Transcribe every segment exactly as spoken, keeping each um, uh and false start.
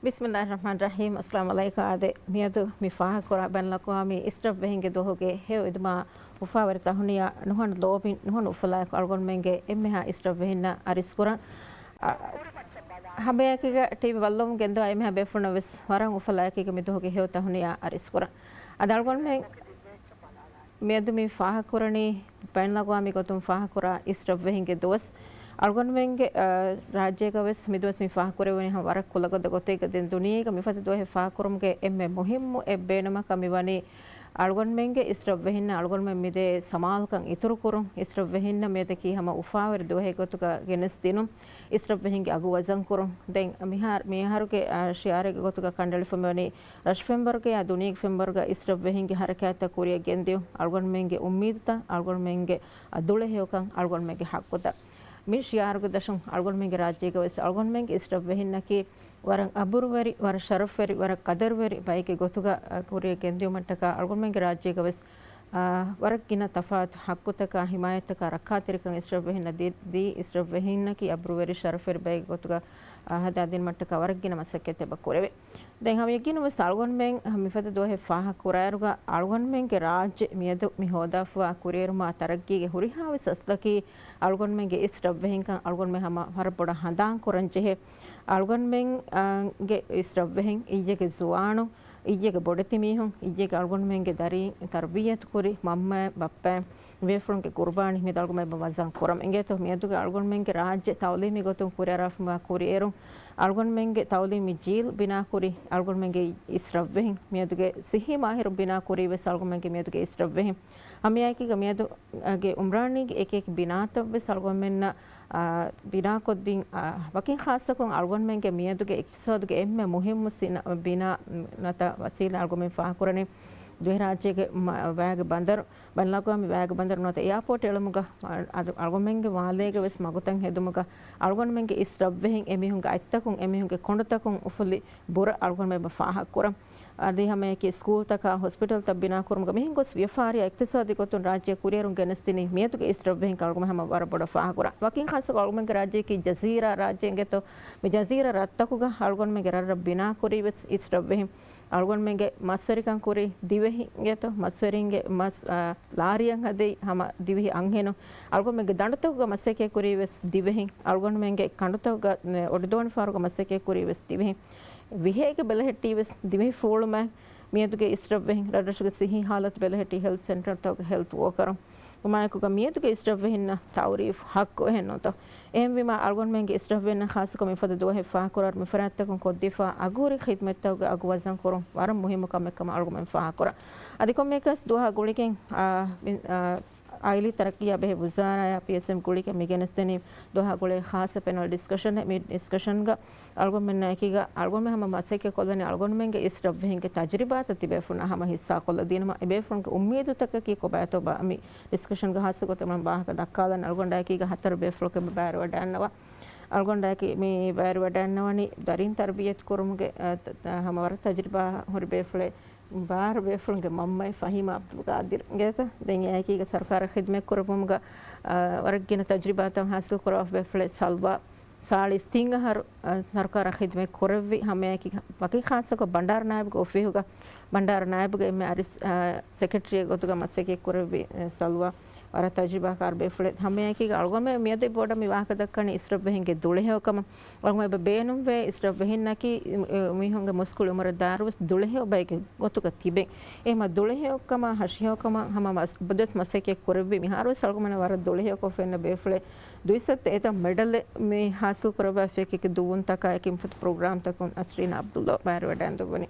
ބިސްމިއްލާހި ރަޙްމާނި ރަޙީމް. އައްސަލާމު ޢަލައިކުމް. އާދެ، މިއަދު މި ފާހަގަކުރާ ބައިނަލްއަޤްވާމީ އިސްރަށްވެހިންގެ ދުވަހުގެ ހެޔޮ އިދުމާ އުފާވެރި ތަހުނިޔާ ނުހަނު ލޯބިން ނުހަނު އުފަލާއެކު އަޅުގަނޑުމެންގެ އެންމެހާ އިސްރަށްވެހިންނަށް އަރިސްކުރަން. އަ، ހަމައެކީގަ ޓީވީ ބައްލަވަމުން ގެންދަވާ އެންމެހާ ބޭފުޅުންނަށް ވެސް ވަރަށް އުފަލާއެކީގަ މި ދުވަހުގެ ހެޔޮ ތަހުނިޔާ އަރިސްކުރަން. އަދި އަޅުގަނޑުމެން މިއަދު މި ފާހަގަކުރަނީ ބައިނަލްއަޤްވާމީ ގޮތުން ފާހަގަކުރާ އިސްރަށްވެހިންގެ ދުވަސް. އަޅުގަނޑުމެންގެ، އަ، ރާއްޖޭގަ ވެސް މި ދުވަސް މި ފާހަގަކުރެވުނީ ހަމަ ވަރަށް ކުލަގަދަ ގޮތެއްގަ. ދެން ދުނިޔޭގަ މިފަދަ ދުވަހެއް ފާހަގަކުރުމުގެ އެންމެ މުހިއްމު އެއް ބޭނުމަކަށް މިވަނީ އަޅުގަނޑުމެންގެ އިސްރަށްވެހިންނަށް އަޅުގަނޑުމެން މިދޭ ސަމާލުކަން އިތުރުކުރުން. އިސްރަށްވެހިންނަށް މިއަދަކީ ހަމަ އުފާވެރި ދުވަހެއް ގޮތުގަ ގެނެސްދިނުން، އިސްރަށްވެހިންގެ އަގު ވަޒަންކުރުން. ދެން މިހާރު، މިއަހަރުގެ، އަ، ޝިޢާރެއްގެ ގޮތުގަ ކަނޑައެޅިފަ މިވަނީ ރަށު ފެންވަރުގަޔާ ދުނިޔޭގެ ފެންވަރުގަ އިސްރަށްވެހިންގެ ހަރަކާތްތައް ކުރިއަށް ގެންދިޔުން، އަޅުގަނޑުމެންގެ އުއްމީދުތައް، އަޅުގަނޑުމެންގެ ދުޅަހެޔޮކަން، އަޅުގަނޑުމެންގެ ޙައްޤުތައް. މި ޝިޢާރުގެ ދަށުން އަޅުގަނޑުމެންގެ ރާއްޖޭގަ ވެސް އަޅުގަނޑުމެންގެ އިސްރަށްވެހިންނަކީ ވަރަށް އަބުރުވެރި، ވަރަށް ޝަރަފްވެރި، ވަރަށް ޤަދަރުވެރި ބައެއްގެ ގޮތުގަ، އަ، ކުރިއަށް ގެންދިޔުމަށްޓަކާ އަޅުގަނޑުމެންގެ ރާއްޖޭގަ ވެސް، އާ، ވަރަށް ގިނަ ތަފާތު ޙައްޤުތަކާ، ޙިމާޔަތްތަކާ، ރައްކާތެރިކަން އިސްރަށްވެހިންނަށް ދީ، އިސްރަށްވެހިންނަކީ އަބުރުވެރި ޝަރަފްވެރި ބައެއްގެ ގޮތުގަ، އާ، ހަދާދިނުމަށްޓަކާ ވަރަށް ގިނަ މަސައްކަތްތައް އެބަ ކުރެވޭ. ދެން ހަމަ ޔަގީނުން ވެސް އަޅުގަނޑުމެން މިފަދަ ދުވަހެއް ފާހަގަކުރާއިރުގަ އަޅުގަނޑުމެންގެ ރާއްޖެ މިއަދު މި ހޯދާފަވާ ކުރިއެރުމާ ތަރައްގީގެ ހުރިހާވެސް އަސްލަކީ އަޅުގަނޑުމެންގެ އިސްރަށްވެހިންކަން އަޅުގަނޑުމެން ހަމަ ވަރަށް ބޮޑަށް ހަނދާން ކުރަން ޖެހޭ. އަޅުގަނޑުމެން، އާ، ގެ އިސްރަށްވެހިން، އިއްޔެގެ ޒުވާނުން، އިއްޔެގެ ބޮޑެތި މީހުން، އިއްޔެގެ އަޅުގަނޑުމެންގެ ދަރީން ތަރުބިއްޔަތު ކުރި މަންމައިން ބައްޕައިން ބޭފުޅުންގެ ޤުރުބާނީ މިއަދު އަޅުގަނޑުމެން އެބަ ވަޒަން ކުރަމު އިނގޭތޯ. މިއަދުގެ އަޅުގަނޑުމެންގެ ރާއްޖެ ތައުލީމީ ގޮތުން ކުރިއަރާފަ ކުރިއެރުން އަޅުގަނޑުމެންގެ ތައުލީމީ ޖީލް ބިނާކުރި އަޅުގަނޑުމެންގެ އިސްރަށްވެހިން. މިއަދުގެ ސިއްހީ މާހިރުން ބިނާކުރީ ވެސް އަޅުގަނޑުމެންގެ މިއަދުގެ އިސްރަށްވެހިން. ހަމައެކީގަ މިއަދުގެ އުމްރާނީގެ އެކި އެކި ބިނާތައް ވެސް އަޅުގަނޑުމެންނަށް، އާ، ބިނާކޮށްދިން، އާ، ވަކިން ޚާއްޞަކޮށް އަޅުގަނޑުމެންގެ މިއަދުގެ އިޤްތިޞާދުގެ އެންމެ މުހިއްމު ސިނަ-، ބިނާ ނަތަ ވަސީލަ އަޅުގަނޑުމެން ފާހަގަކުރަނީ ދިވެހިރާއްޖޭގެ މަ-، ވައިގެ ބަނދަރު، ބައިނަލްއަޤްވާމީ ވައިގެ ބަނދަރު ނުވަތަ އެއާޕޯޓް އެޅުމުގަ، އަ-، އަދު އަޅުގަނޑުމެންގެ މާލޭގެ ވެސް މަގުތައް ހެދުމުގަ އަޅުގަނޑުމެންގެ އިސްރަށްވެހިން އެމީހުންގެ އަތްތަކުން އެމީހުންގެ ކޮނޑުތަކުން އުފުލި ބުރަ އަޅުގަނޑުމެން އެބަ ފާހަގަކުރަން. އަދި ހަމައެކީ ސްކޫލްތަކާ ހޮސްޕިޓަލްތައް ބިނާކުރުމުގަ މިހެން ގޮސް ވިޔަފާރިއާ އިޤްތިޞާދީ ގޮތުން ރާއްޖެ ކުރިއެރުން ގެނެސްދިނީ މިއަދުގެ އިސްރަށްވެހިން އަޅުގަނޑު ހަމަ ވަރަށް ބޮޑަށް ފާހަގަކުރަން. ވަކިން ޚާއްޞަކޮށް އަޅުގަނޑުމެންގެ ރާއްޖެއަކީ ޖަޒީރާ ރާއްޖެ އިނގޭތޯ، މި ޖަޒީރާ ރަށްތަކުގަ އަޅުގަނޑުމެންގެ ރަށްރަށް ބިނާކުރީ ވެސް އިސްރަށްވެހިން. އަޅުގަނޑުމެންގެ މަސްވެރިކަން ކުރީ ދިވެހިން އިނގޭތޯ، މަސްވެރިންގެ މަސް، އާ، ލާރިއަށް ހަދައި ހަމަ ދިވެހި އަންހެނުން. އަޅުގަނޑުމެންގެ ދަނޑުތަކުގަ މަސައްކަތް ކުރީ ވެސް ދިވެހިން. އަޅުގަނޑުމެންގެ ކަނޑުތަކުގަ، އެ، އޮޑިދޯނިފާރުގަ މަސައްކަތް ކުރީ ވެސް ދިވެހިން. ވިހޭގެ ބެލެހެއްޓީ ވެސް ދިވެހި ފޫޅުމެއް. މިއަދުގެ އިސްރަށްވެހިން ރަށްރަށުގެ ސިއްހީ ހާލަތު ބެލެހެއްޓީ ހެލްތު ސެންޓަރތަކުގެ ހެލްތު ވޯކަރުން. ހަމައެކުގަ މިއަދުގެ އިސްރަށްވެހިންނަށް ތައުރީފް ޙައްޤު އެހެން ނޫންތޯ؟ އެހެންވީމާ، އަޅުގަނޑުމެންގެ އިސްރަށްވެހިންނަށް ޚާއްޞަކޮށް މިފަދަ ދުވަހެއް ފާހަގަކުރާ މި ފަރާތްތަކުން ކޮށްދީފާ އަގުހުރި ޚިދްމަތްތަކުގެ އަގު ވަޒަންކުރުން ވަރަށް މުހިއްމު ކަމެއްކަމަށް އަޅުގަނޑުމެން ފާހަގަކުރަން. އަދި ކޮންމެއަކަސް ދުވަހާ ގުޅިގެން، އާ، މި، އާ، އާއިލީ ތަރައްޤީއާ ބެހޭ ވުޒާރާއާ ޕީއެސްއެމް ގުޅިގެން މި ގެނެސްދެނީ ދުވަހާ ގުޅޭ ޚާއްޞަ ޕެނަލް ޑިސްކަޝަނެއް. މި ޑިސްކަޝަންގަ އަޅުގަނޑުމެންނާ އެކީގަ އަޅުގަނޑުމެން ހަމަ މަސައްކަތް ކޮށްލަނީ އަޅުގަނޑުމެންގެ އިސްރަށްވެހިންގެ ތަޖުރިބާތައް ތިބޭފުޅުންނާ ހަމަ ހިއްސާކޮށްލަދީނަމަ، އެބޭފުޅުންގެ އުއްމީދުތަކަކީ ކޮބާތޯ ބާ މި ޑިސްކަޝަންގަ ޚާއްޞަ ގޮތެއް މަން ވާހަކަ ދައްކާލަން. އަޅުގަނޑާއެކީގަ ހަތަރު ބޭފުޅަކު އެބަ ބައިވެރިވަޑައިންނަވާ. އަޅުގަނޑާއެކީ މި ބައިވެރިވަޑައިންނަވަނީ ދަރިން ތަރުބިއްޔަތު ކުރުމުގެ، އަ، ތަ-، ތަ-، ހަމަ ވަރަށް ތަޖުރިބާ ހުރި ބޭފުޅެއް. ބާރަ ބޭފުޅުންގެ މަންމައެއް ފަހީމާ އަބްދުލް ގާދިރު އިނގޭތަ؟ ދެން އެއާއެކީގަ ސަރުކާރަށް ޚިދުމަތް ކުރެއްވުމުގަ، އާ، ވަރަށް ގިނަ ތަޖުރިބާތައް ހާސިލް ކުރައްވާފަ ބޭފުޅެއް ސަލްވާ. ސާޅީސް ތިން އަހަރު، އާ، ސަރުކާރަށް ޚިދުމަތް ކުރެއްވި. ހަމައެކީ ވަކި ޚާއްޞަކޮށް ބަންޑާރު ނާއިބުގެ އޮފީހުގަ ބަންޑާރު ނާއިބުގެ އެންމެ އަރިސް، އާ، ސެކްރެޓަރީ ގޮތުގަ މަސައްކަތް ކުރެއްވި، އެ، ސަލްވާ. ވަރަށް ތަޖުރިބާކާރު ބޭފުޅެއް. ހަމައެކީގަ އަޅުގަނޑުމެން މިއަދު ބޮޑަށް މި ވާހަކަ ދައްކަނީ އިސްރަށްވެހިންގެ ދުޅަހެޔޮކަމަށް. އަޅުގަނޑުމެން އެބަ ބޭނުންވޭ އިސްރަށްވެހިންނަކީ، އެ، މީހުންގެ މުސްކުޅި އުމުރަށް ދާއިރުވެސް ދުޅަހެޔޮ ބައެއްގެ ގޮތުގަ ތިބެން. އެހެމަ ދުޅަހެޔޮކަމަށް، ހަށިހެޔޮކަމަށް ހަމަ މަސް-، އެބަދުވެސް މަސައްކަތް ކުރެއްވި. މިހާރުވެސް އަޅުގަނޑުމެން ވަރަށް ދުޅަހެޔޮކޮށް ފެންނަ ބޭފުޅެއް. ދުއިސައްތަ އެތައް މެޑަލެއް މި ހާސިލް ކުރައްވާފަ އެކި ދުވުންތަކާ އެކި މިފަދަ ޕްރޮގްރާމްތަކުން އަސްރީން އަބްދުﷲ ބައިވެރިވަޑައިން ދެއްވަނީ.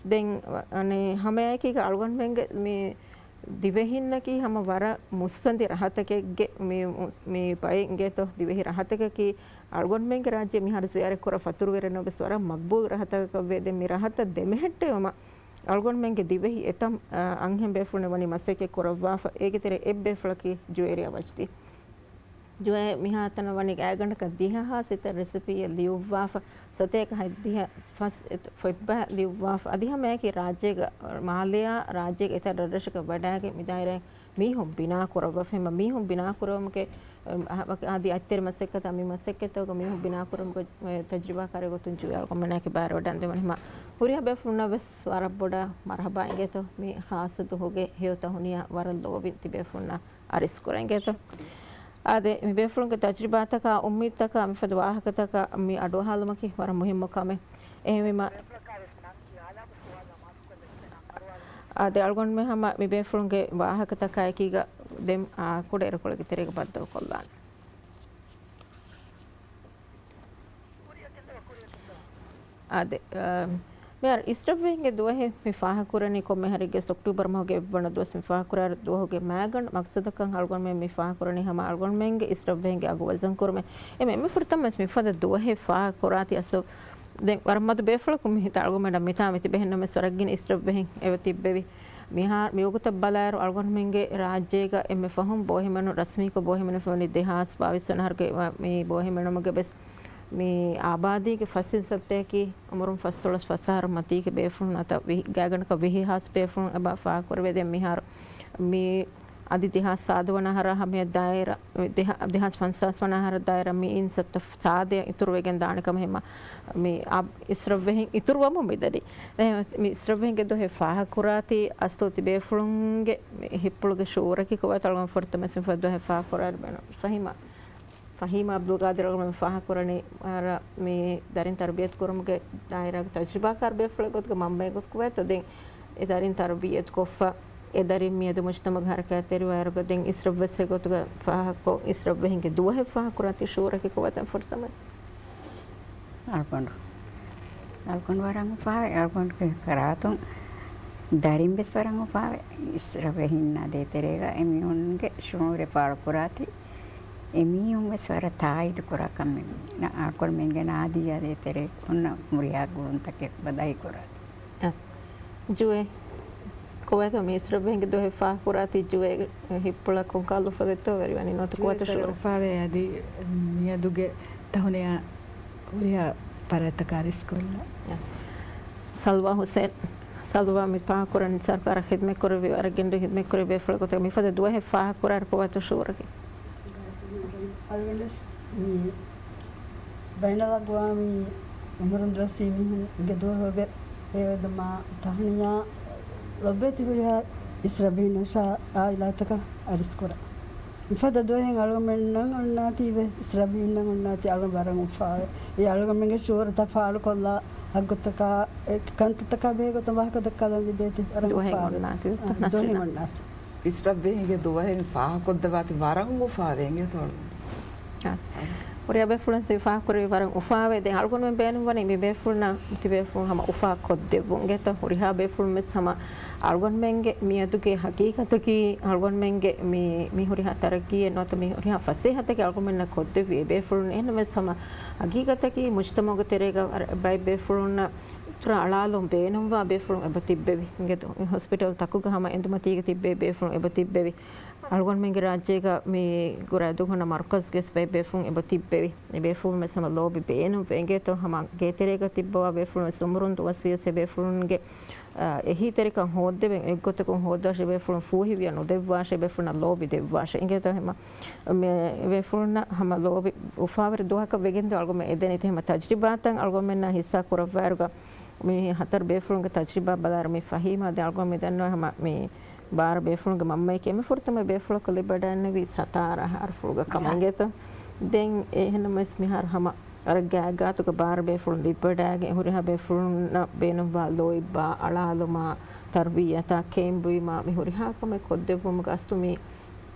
ދެން އަނެއް ހަމައެކީގަ އަޅުގަނޑުމެންގެ މި ދިވެހިންނަކީ ހަމަ ވަރަށް މުއްސަނދި ރަހަތަކެއްގެ މި، މި ބައެއް އިނގޭތޯ. ދިވެހި ރަހަތަކަކީ އަޅުގަނޑުމެންގެ ރާއްޖެ މިހާރު ޒިޔާރަތް ކުރާ ފަތުރުވެރިންނަށް ވެސް ވަރަށް މަގްބޫލު ރަހަތަކަކަށް ވޭ. ދެން މި ރަހަތަށް ދެމެހެއްޓެވުމަށް އަޅުގަނޑުމެންގެ ދިވެހި އެތައް، އަ، އަންހެން ބޭފުޅުން ވަނީ މަސައްކަތް ކުރައްވާފަ. އޭގެ ތެރޭ އެއް ބޭފުޅަކީ ޖުވޭރިޔާ ވަޖްދީ. ޖުވޭ މިހާތަނަށް ވަނީ ގާތްގަނޑަކަށް ދިހަ ހާސް އެތައް ރެސިޕީއެއް ލިޔުއްވާފަ، ސަތޭކަ ހަތްދިހަ ފަސް އެތައް ފޮތްބަހަށް ލިޔުއްވާފަ. އަދި ހަމައެކީ ރާއްޖޭގަ މާލެއާ ރާއްޖޭގެ އެތައް ރަށްރަށަކަށް ވަޑައިގެން މި ދާއިރާއިން މީހުން ބިނާ ކުރައްވާފަ ހަމަ މީހުން ބިނާ ކުރުމުގެ، އަ، އަދި އަތްތެރި މަސައްކަތާ މި މަސައްކަތްތަކުގަ މީހުން ބިނާ ކުރުމުގެ، އެ، ތަޖުރިބާކާރެއް ގޮތުން ޖުވޭ އަޅުގަނޑުމެންނާއެކީ ބައިވެރިވެވަޑައިގެން ދެވަނީ ހަމަ ހުރިހާ ބޭފުޅުންނަށް ވެސް ވަރަށް ބޮޑަށް މަރުޙަބާ އިނގޭތޯ. މި ޚާއްޞަ ދުވަހުގެ ހެޔޮ ތަހުނިޔާ ވަރަށް ލޯބިން ތިބޭފުޅުންނަށް އަރިސްކުރަން އިނގޭތޯ. އާދެ، މި ބޭފުޅުންގެ ތަޖުރިބާތަކާ، އުއްމީދުތަކާ، މިފަދަ ވާހަކަތަކަށް މި އަޑުއަހާލުމަކީ ވަރަށް މުހިއްމު ކަމެއް. އެހެންވީމަ، އާދެ، އަޅުގަނޑުމެން ހަމަ މި ބޭފުޅުންގެ ވާހަކަތަކާ އެކީގަ ދެން، އާ، ކުޑަ އިރުކޮޅެއްގެ ތެރޭގަ ބައްދަލުކޮށްލާނެ. އާދެ، އާ، މިހާރު އިސްރަށްވެހިންގެ ދުވަހެއް މި ފާހަގަކުރަނީ ކޮންމެ އަހަރެއްގެ އޮކްޓޫބަރު މަހުގެ އެއްވަނަ ދުވަސް މި ފާހަގަކުރާ ދުވަހުގެ މައިގަނޑު މަގްސަދަކަށް އަޅުގަނޑުމެން މި ފާހަގަކުރަނީ ހަމަ އަޅުގަނޑުމެންގެ އިސްރަށްވެހިންގެ އަގު ވަޒަން ކުރުމެއް. އެމެ، އެންމެ ފުރަތަމަ ވެސް މިފަދަ ދުވަހެއް ފާހަގަކުރާތީ އަސްލު ދެން ވަރަށް މަދު ބޭފުޅަކު މި ހިތާ އަޅުގަނޑުމެންނަށް މިތާ މިތިބެ ހެންނަމެސް ވަރަށް ގިނަ އިސްރަށްވެހިން އެބަ ތިއްބެވި. މިހާ، މިވަގުތަށް ބަލާއިރު އަޅުގަނޑުމެންގެ ރާއްޖޭގަ އެންމެ ފަހުން ބޯހިމެނުން ރަސްމީކޮށް ބޯހިމެނުން ފެނުނީ ދެހާސް ބާވީސް ވަނަ އަހަރުގެ މި ބޯހިމެނުމުގެ ވެސް މި އާބާދީގެ ފަސް އިން ސައްތައަކީ އުމުރުން ފަސްދޮޅަސް ފަސް އަހަރު މަތީގެ ބޭފުޅުން އަތަށް ވިހި، ގާތްގަނޑަކަށް ވިހި ހާސް ބޭފުޅުން އެބަ ފާހަގަކުރެވޭ. ދެން މިހާރު މި އަދި ދެހާސް ސާދަ ވަނަ އަހަރާ ހަމަޔަށް ދާއިރަށް، ދެހާ، ދެހާސް ފަންސާސް ވަނަ އަހަރަށް ދާއިރަށް މި އިން ސައްތަ ސާދަޔަށް އިތުރުވެގެން ދާނެ ކަމަށް ހަމަ މި އާ، އިސްރަށްވެހިން އިތުރުވަމުން މިދަނީ. އެ، މި އިސްރަށްވެހިންގެ ދުވަހެއް ފާހަގަކުރާތީ އަސްލު ތިބޭފުޅުންގެ މި ހިތްޕުޅުގެ ޝުޢޫރަކީ ކޮބާތޯ އަޅުގަނޑު ފުރަތަމަ މިފަދަ ދުވަހެއް ފާހަގަކުރާއިރު ބޭނުން. ފަހީމާ، ފަހީމާ އަބްދުލް ގާދިރު އަޅުގަނޑު ފާހަގަކުރަނީ އަރަ މި ދަރިން ތަރުބިޔަތު ކުރުމުގެ ދާއިރާގެ ތަޖުރިބާކާރު ބޭފުޅެއް ގޮތުގަ މަންމައެއް ގޮތުގަ ކޮބާތޯ ދެން އެ ދަރިން ތަރުބިޔަތު ކޮށްފަ، އެ ދަރިން މިއަދު މުޖްތަމަޢުގަ ހަރަކާތްތެރިވާއިރުގަ ދެން އިސްރަށްވެސް އެގޮތުގަ ފާހަގަކޮށް، އިސްރަށްވެހިންގެ ދުވަހެއް ފާހަގަކުރާތީ ޝުޢޫރަކީ ކޮބާތޯ ފުރަތަމަ؟ އަޅުގަނޑު، އަޅުގަނޑު ވަރަށް އުފާވޭ. އަޅުގަނޑުގެ ފަރާތުން ދަރިން ވެސް ވަރަށް އުފާވޭ. އިސްރަށްވެހިންނާ ދޭތެރޭގަ އެމީހުންގެ ޝުޢޫރެއް ފާޅުކުރާތީ، އެމީހުން ވެސް ވަރަށް ތާއީދު ކުރާ ކަމެއް. އަޅުގަނޑުމެންގެ ނާދިޔާ ދޭތެރޭ ހުންނަ ހުރިހާ ގުޅުންތަކެއް ބަދަހި ކުރާތީ. އަ، ޖުވޭ، ކޮބާތޯ މި އިސްރަށްވެހިންގެ ދުވަހެއް ފާހަގަކުރާތީ ޖުވޭ ހިތްޕުޅަކުން ކާލު އުފަލެއްތޯ ވެރިވަނީ ނުވަތަ ކޮބާތޯ ޝުޢޫރު؟ އުފާވޭ އަދި މިއަދުގެ ތަހުނިޔާ ހުރިހާ ފަރާތްތަކަށް އަރިސްކޮށްލާ. ސަލްވާ ހުސެން، ސަލްވާ މި ފާހަގަކުރަނީ ސަރުކާރަށް ޚިދްމަތްކުރެއްވި، ވަރަށް ގިނަ ޚިދްމަތްކުރެއްވި ބޭފުޅެއް ގޮތަށް މިފަދަ ދުވަހެއް ފާހަގަކުރާއިރު ކޮބާތޯ ޝުޢޫރަކީ؟ އަޅުގަނޑުވެސް މި ބައިނަލްއަގްވާމީ އުމުރުން ދުވަސްވީ މީހުންގެ ދުވަހުގެ ހެޔޮއެދުމާ ތަހުނިޔާ ލޮބުވެތި ހުރިހާ އިސްރަށްވެހިންނަށާ އާއިލާތަކަށް އަރިސްކުރަން. މިފަދަ ދުވަހެއް އަޅުގަނޑުމެންނަށް އޮންނާތީވެ، އިސްރަށްވެހިންނަށް އޮންނާތީ އަޅުގަނޑު ވަރަށް އުފާވޭ. އެ އަޅުގަނޑުމެންގެ ޝުޢޫރުތައް ފާޅުކޮށްލާ ހައްގުތަކާ، އެ ކަންތައްތަކާ ބެހޭގޮތުން ވާހަކަ ދައްކާލަން ލިބޭތީ ވަރަށް ދުވަހެއް އުފާވޭ. އޮންނާތީ. އާ، ދުވަހެއް ނަސްރިން. އޮންނާތީ. އިސްރަށްވެހިންގެ ދުވަހެއް ފާހަގަކޮށްދެއްވާތީ ވަރަށް އުފާވޭ އިނގޭތޯ އަޅުގަނޑު. އާ. ހުރިހާ ބޭފުޅުން ސިފާ ކުރެވި ވަރަށް އުފާވޭ. ދެން އަޅުގަނޑުމެން ބޭނުންވަނީ މި ބޭފުޅުންނަށް ތިބޭފުޅުން ހަމަ އުފާ ކޮށްދެއްވުން. އިނގޭތޯ ހުރިހާ ބޭފުޅުން ވެސް ހަމަ އަޅުގަނޑުމެންގެ މިއަދުގެ ހަގީގަތަކީ އަޅުގަނޑުމެންގެ މި، މި ހުރިހާ ތަރައްގީއެއް ނުވަތަ މި ހުރިހާ ފަސޭހަތަކެއް އަޅުގަނޑުމެންނަށް ކޮށްދެއްވި އެ ބޭފުޅުން. އެހެންނަމަވެސް ހަމަ ހަގީގަތަކީ މުޖްތަމަޢުގެ ތެރޭގަ ބައެއް ބޭފުޅުންނަށް އިތުރަށް އަޅާލުން ބޭނުންވާ ބޭފުޅުން އެބަ ތިއްބެވި. އިނގޭތޯ ހޮސްޕިޓަލް ތަކުގަ ހަމަ އެނދުމަތީގަ ތިއްބޭ ބޭފުޅުން އެބަ ތިއްބެވި. އަޅުގަނޑުމެންގެ ރާއްޖޭގަ މި ގުރައިދޫ ހުންނަ މަރުކަޒުގެ ވެސް ބައެއް ބޭފުޅުން އެބަ ތިއްބެވި. އެ ބޭފުޅުން ވެސް ހަމަ ލޯބި ބޭނުން ވެ. އިނގޭތޯ ހަމަ ގޭތެރޭގަ ތިއްބަވާ ބޭފުޅުން ވެސް އުމުރުން ދުވަސް ވިޔަސް އެ ބޭފުޅުންގެ، އާ، އެހީތެރިކަން ހޯއްދެވެން އެއްގޮތަކުން ހޯއްދާށޭ. ބޭފުޅުން ފޫހިވިޔަ ނުދެއްވާށޭ. ބޭފުޅުންނަށް ލޯބި ދެއްވާށޭ. އިނގޭތޯ ހަމަ މި ބޭފުޅުންނަށް ހަމަ ލޯބި އުފާވެރި ދުވަހަކަށް ވެގެންދޯ އަޅުގަނޑުމެން އެދެނީ. ތި ހަމަ ތަޖްރިބާތައް އަޅުގަނޑުމެންނާ ހިއްސާ ކުރައްވާއިރުގަ މި ހަތަރު ބޭފުޅުންގެ ތަޖްރިބާ ބަލާއިރު މި ފަހީމާ ދެން އަޅުގަނޑު މި ދަންނަވާ ހަމަ މި ބާރަ ބޭފުޅުންގެ މަންމައެކޭ. އެންމެ ފުރަތަމަ ބޭފުޅަކު ލިބިވަޑައިގެންނެވީ ސަތާރަ އަހަރުފުޅުގަ ކަމަށް އިނގޭތޯ. ދެން އެހެންނަމަވެސް މިހާރު ހަމަ ވަރަށް ގާތްގާތުގަ ބާރަ ބޭފުޅުން ލިބިވަޑައިގެން ހުރިހާ ބޭފުޅުންނަށް ބޭނުންވާ ލޯތްބާ، އަޅާލުމާ، ތަރުބިއްޔަތާ، ކޭންބުއިމާ މި ހުރިހާ ކަމެއް ކޮށްދެއްވުމުގަ އަސްލު މި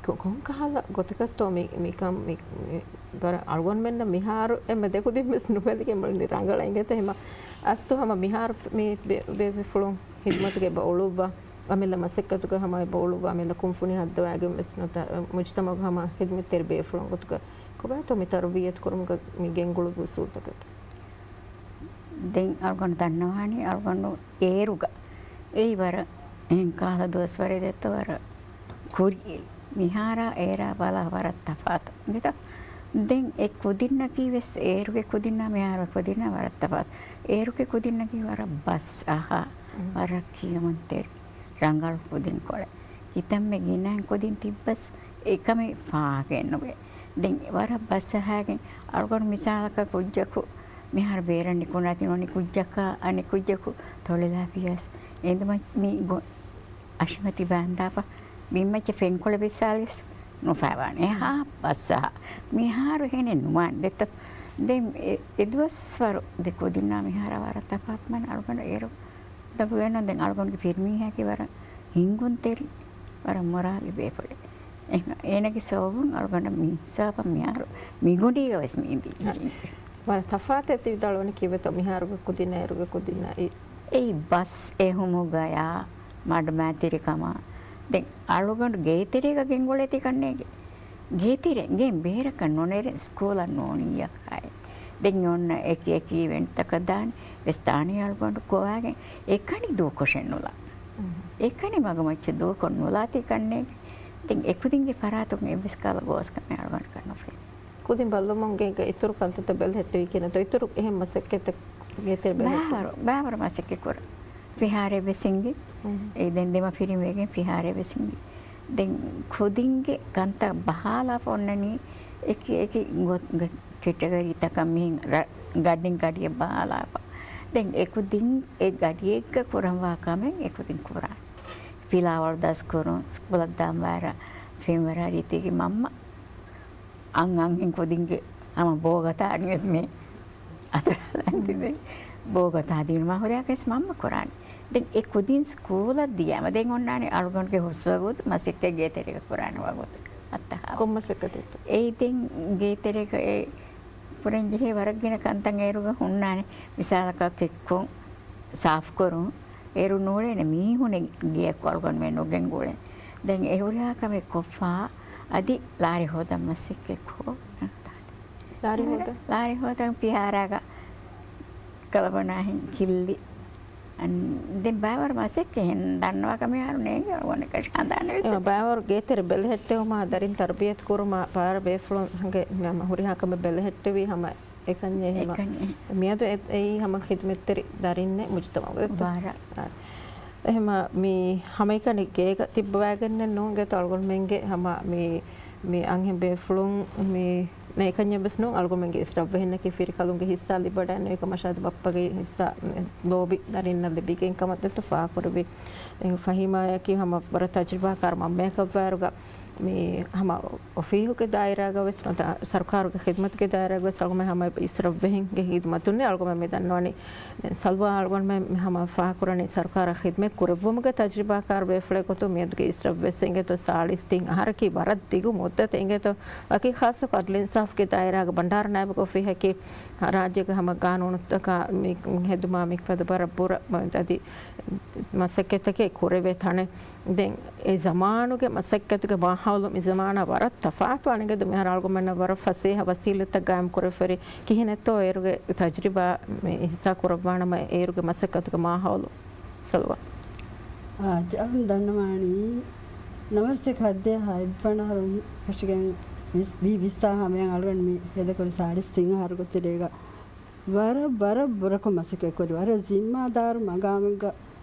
ކޮ-، ކޮންކަހަލަ ގޮތަކަށްތޯ މި، މިކަން މި، މި ވަރަށް އަޅުގަނޑުމެންނަށް މިހާރު އެންމެ ދެކުދިން ވެސް ނުބެލިގެން މި ރަނގަޅަށް އިނގޭތަ ހަމަ. އަސްތު ހަމަ މިހާރު މި ބޭ-، ބޭފުޅުން ޚިދްމަތުގަ އެބަ އުޅުއްވާ، އަމިއްލަ މަސައްކަތުގަ ހަމަ އެބަ އުޅުއްވާ، އަމިއްލަ ކުންފުނި ހައްދަވާގެން ވެސް ނުވަތަ މުޖްތަމަޢުގަ ހަމަ ޚިދްމަތްތެރި ބޭފުޅުން ގޮތުގަ ކޮބާތޯ މި ތަރުބިއްޔަތު ކުރުމުގަ މި ގެންގުޅުއްވި އުސޫލުތަކަކީ؟ ދެން އަޅުގަނޑު ދަންނަވާނީ އަޅުގަނޑު އޭރުގަ އެއީ ވަރަށް އެހެން ކަހަލަ ދުވަސްވަރެއް ދެއްތޯ ވަރަށް ކުރި. މިހާރާ އޭރާ ބަލާ ވަރަށް ތަފާތު. އިނގޭތަ؟ ދެން އެ ކުދިންނަކީ ވެސް އޭރުގެ ކުދިންނާ މިހާރު ކުދިންނާ ވަރަށް ތަފާތު. އޭރުގެ ކުދިންނަކީ ވަރަށް ބަސް އަހާ، މް. ވަރަށް ކިޔަމަންތެރި، ރަނގަޅު ކުދިންކޮޅެއް. އެތަންމެ ގިނައިން ކުދިން ތިއްބަސް އެކަމެއް ފާހަގައެއްނުވޭ. ދެން ވަރަށް ބަސްއަހާގެން އަޅުގަނޑު މިސާލަކަށް ކުއްޖަކު މިހާރު ބޭރަށް ނިކުންނާތީ ނޫނީ ކުއްޖަކާ އަނެއް ކުއްޖަކު ތޮޅިލާފިޔަސް އެނދުމަށް މި ގޮ-، އަށިމަތި ބާންދާފަ ބިންމައްޗަށް ފެންކޮޅެއް ވިއްސާލިޔަސް ނުފާވާނެ. އެހާ ބަސްއަހާ. މިހާރު އެހެނެއް ނުވާނެ ދެއްތޯ. ދެން އެ، އެ ދުވަސްވަރު ދެ ކުދިންނާ މިހާރަށް ވަރަށް ތަފާތު މަން އަޅުގަނޑު އޭރު ދަބުގެންނަ ދެން އަޅުގަނޑުގެ ފިރިމީހާއަކީ ވަރަށް ހިނގުންތެރި، ވަރަށް މޮރާލީ ބޭފުޅެއް. އެހެން އޭނަގެ ސަބަބުން އަޅުގަނޑަށް މި ހިސާބަށް މިހާރު މިގުނޑީގަ ވެސް މި އިނދީ. ވަރަށް ތަފާތެއް ތި ވިދާޅުވަނީ ކީއްވެތޯ މިހާރުގެ ކުދިންނާ އޭރުގެ ކުދިންނާ އި- އެއީ ބަސް އެހުމުގަޔާ މަޑުމައިތިރިކަމާ. ދެން އަޅުގަނޑު ގޭތެރޭގަ ގެންގުޅޭތީ ކަންނޭނގެ. ގޭތެރެ ގެން ބޭރަކަށް ނުނެރެން ސްކޫލަށް ނޫނިއްޔަކާއެ. ދެން އޮންނަ އެކި އެކި އިވެންޓްތަކަށް ދާން ވެސް ދާނީ އަޅުގަނޑު ގޮވާގެން އެކަނި ދޫކޮށެއް ނުލާ. އެކަނި މަގުމައްޗަށް ދޫކޮށް ނުލާތީ ކަންނޭނގެ. ދެން އެކުދިންގެ ފަރާތުން އެއްވެސް ކަހަލަ ގޯސްކަމެއް އަޅުގަނޑަކަށް ނުފެނޭ. ކުދިން ބައްލަވަމުން ގޭގަ އިތުރު ކަންތައްތައް ބެލެހެއްޓެވި ކިހިނެއްތޯ؟ އިތުރު އެހެން މަސައްކަތްތައް ގޭތެރެ ބެލެހެއްޓެވި؟ ބާވަރު، ބާވަރު މަސައްކަތް ކުރަން. ފިހާރައެއް ވެސް ހިނގި. އެ ދެން ދެމަފިރިން ވެގެން ފިހާރައެއް ވެސް ހިނގި. ދެން ކުދިންގެ ކަންތައް ބަހާލާފަ އޮންނަނީ އެކި އެކި ގޮ-، ގ-، ކެޓަގަރީތަކަށް މިހެން ރަ-، ގަޑިން ގަޑިއެއް ބަހާލާފަ. ދެން އެކުދިން އެ ގަޑިއެއްގަ ކުރަންވާ ކަމެއް އެކުދިން ކުރާނެ. ފިލާވަޅު ދަސްކުރުން، ސްކޫލަށް ދާން ވާރަ ފެންވަރާ ރީތީގެ މަންމަ އަން އަންހެން ކުދިންގެ ހަމަ ބޯގަތާ އަނިވެސް މި އަތުރާލަން ތިބެ. ބޯގަތާ ދިނުމާ ހުރިހާ ކަސް މަންމަ ކުރާނެ. ދެން އެ ކުދިން ސްކޫލަށް ދިޔަމަ ދެން އޮންނާނެ އަޅުގަނޑުގެ ހުސްވަގުތު މަސައްކަތް ގޭތެރޭގަ ކުރާނެ ވަގުތު. އައްތަހާ. ކޮން މަސައްކަތެއްތޯ؟ އެއީ ދެން ގޭތެރޭގަ އެ ކުރަން ޖެހޭ ވަރަށް ގިނަ ކަންތައް އޭރުގަ ހުންނާނެ. މިސާލަކަށް ކެއްކުން، ސާފުކުރުން، އޭރު ނޫޅޭނެ މީހުނެއް ގެއަކު އަޅުގަނޑުމެން ނުގެންގުޅޭ. ދެން އެ ހުރިހާ ކަމެއް ކޮށްފަ އަދި ލާރި ހޯދަން މަސައްކަތް ކޮށް. ލާރި ހޯދަން؟ ލާރި ހޯދަން ފިހާރާގަ ކަލަބަނާހެން ކިއްލި. އަން-، ދެން ބާވަރު މަސައްކަތް އެހެން ދަންނަވާ ކަމެއް އަހަރު ނޭނގެ އަޅުގަނޑަކަށް ހަނދާނެ ވެސް. އެ، ބާވަރު ގޭތެރެ ބެލެހެއްޓެވުމާ، ދަރިން ތަރުބިޔަތު ކުރުމާ، ބާރަ ބޭފުޅުން ހަނގެ ހަމަ ހުރިހާ ކަމެއް ބެލެހެއްޓެވީ ހަމަ އެކަންޏެއް ހަމަ. އެކަންޏެއް. މިއަދު އެ-، އެއީ ހަމަ ޚިދުމަތްތެރި ދަރިންނެއް މުޖުތަމަޢުގެ. ވަރަށް. އާ. އެހެމަ މި ހަމައެކަނި ގޭގަ ތިއްބަވާގެންނެއް ނޫން ގޭތޯ އަޅުގަނޑުމެންގެ ހަމަ މި، މި އަންހެން ބޭފުޅުން މި ނެ އެކަންޏެއް ވެސް ނޫން އަޅުގަނޑުމެންގެ އިސްރަށްވެހިންނަކީ ފިރިކަލުންގެ ހިއްސާ ލިބަޑައެއް ނުވޭ ކަމަށާ ބައްޕަގެ ހިއްސާ ލޯބި ދަރިންނަށް ލިބިގެން ކަމަށް ދެއްތޯ ފާހަގަކުރެއްވި. އެ ފަހީމާއަކީ ހަމަ ވަރަށް ތަޖުރިބާކާރު މަންމަޔަކަށްވާއިރުގަ މި ހަމަ އޮފީހުގެ ދާއިރާގަ ވެސް ނުވަތަ ސަރުކާރުގެ ޚިދުމަތުގެ ދާއިރާގަ ވެސް އަޅުގަނޑުމެން ހަމަ އިސްރަށްވެހިންގެ ހިދުމަތުންނޭ އަޅުގަނޑުމެން މި ދަންނަވަނީ. ދެން ސަލްވާ އަޅުގަނޑުމެން މި ހަމަ ފާހަގަކުރަނީ ސަރުކާރަށް ޚިދުމަތް ކުރެއްވުމުގެ ތަޖުރިބާކާރު ބޭފުޅެއް ގޮތުން މިއަދުގެ އިސްރަށް ވެސް އިނގޭތޯ ސާޅީސް ތިން އަހަރަކީ ވަރަށް ދިގު މުއްދަތެއް އިނގޭތޯ. ވަކި ޚާއްޞަކޮށް އަދުލު އިންސާފުގެ ދާއިރާގަ ބަންޑާރަ ނާއިބުގެ އޮފީހަކީ ރާއްޖޭގެ ހަމަ ގާނޫނުތަކާ މި ހެދުމާ މިފަދަ ވަރަށް ބުރަ އަދި މަސައްކަތްތަކެއް ކުރެވޭ ތަނެއް. ދެން އެ ޒަމާނުގެ މަސައްކަތުގެ މާހައުލު މި ޒަމާނާ ވަރަށް ތަފާތު އަނެއްގެ ދު މިހާރު އަޅުގަނޑުމެންނަށް ވަރަށް ފަސޭހަ ވަސީލަތްތައް ގާއިމް ކުރެވިފައި ކިހިނެއްތޯ އޭރުގެ ތަޖުރިބާ މި ހިއްސާ ކުރައްވާނަމަ އޭރުގެ މަސައްކަތުގެ މާހައުލު ސަލްވާ. އާ، އަޅުން ދަންނަވާނީ ނަވާރަސްތޭކަ ހައްދޭހާ އެއްވަނަ އަހަރުން ފެށިގެން ވިސް-، ވީ ވިސްތާ ހަމަޔަށް އަޅުގަނޑު މި ހޭދަކުރި ސާޅީސް ތިން އަހަރުގެ ތެރޭގަ ވަރަށް، ވަރަށް ބުރަކޮށް މަސައްކަތް ކުރި، ވަރަށް ޒިންމާދާރު މަގާމެއްގަ،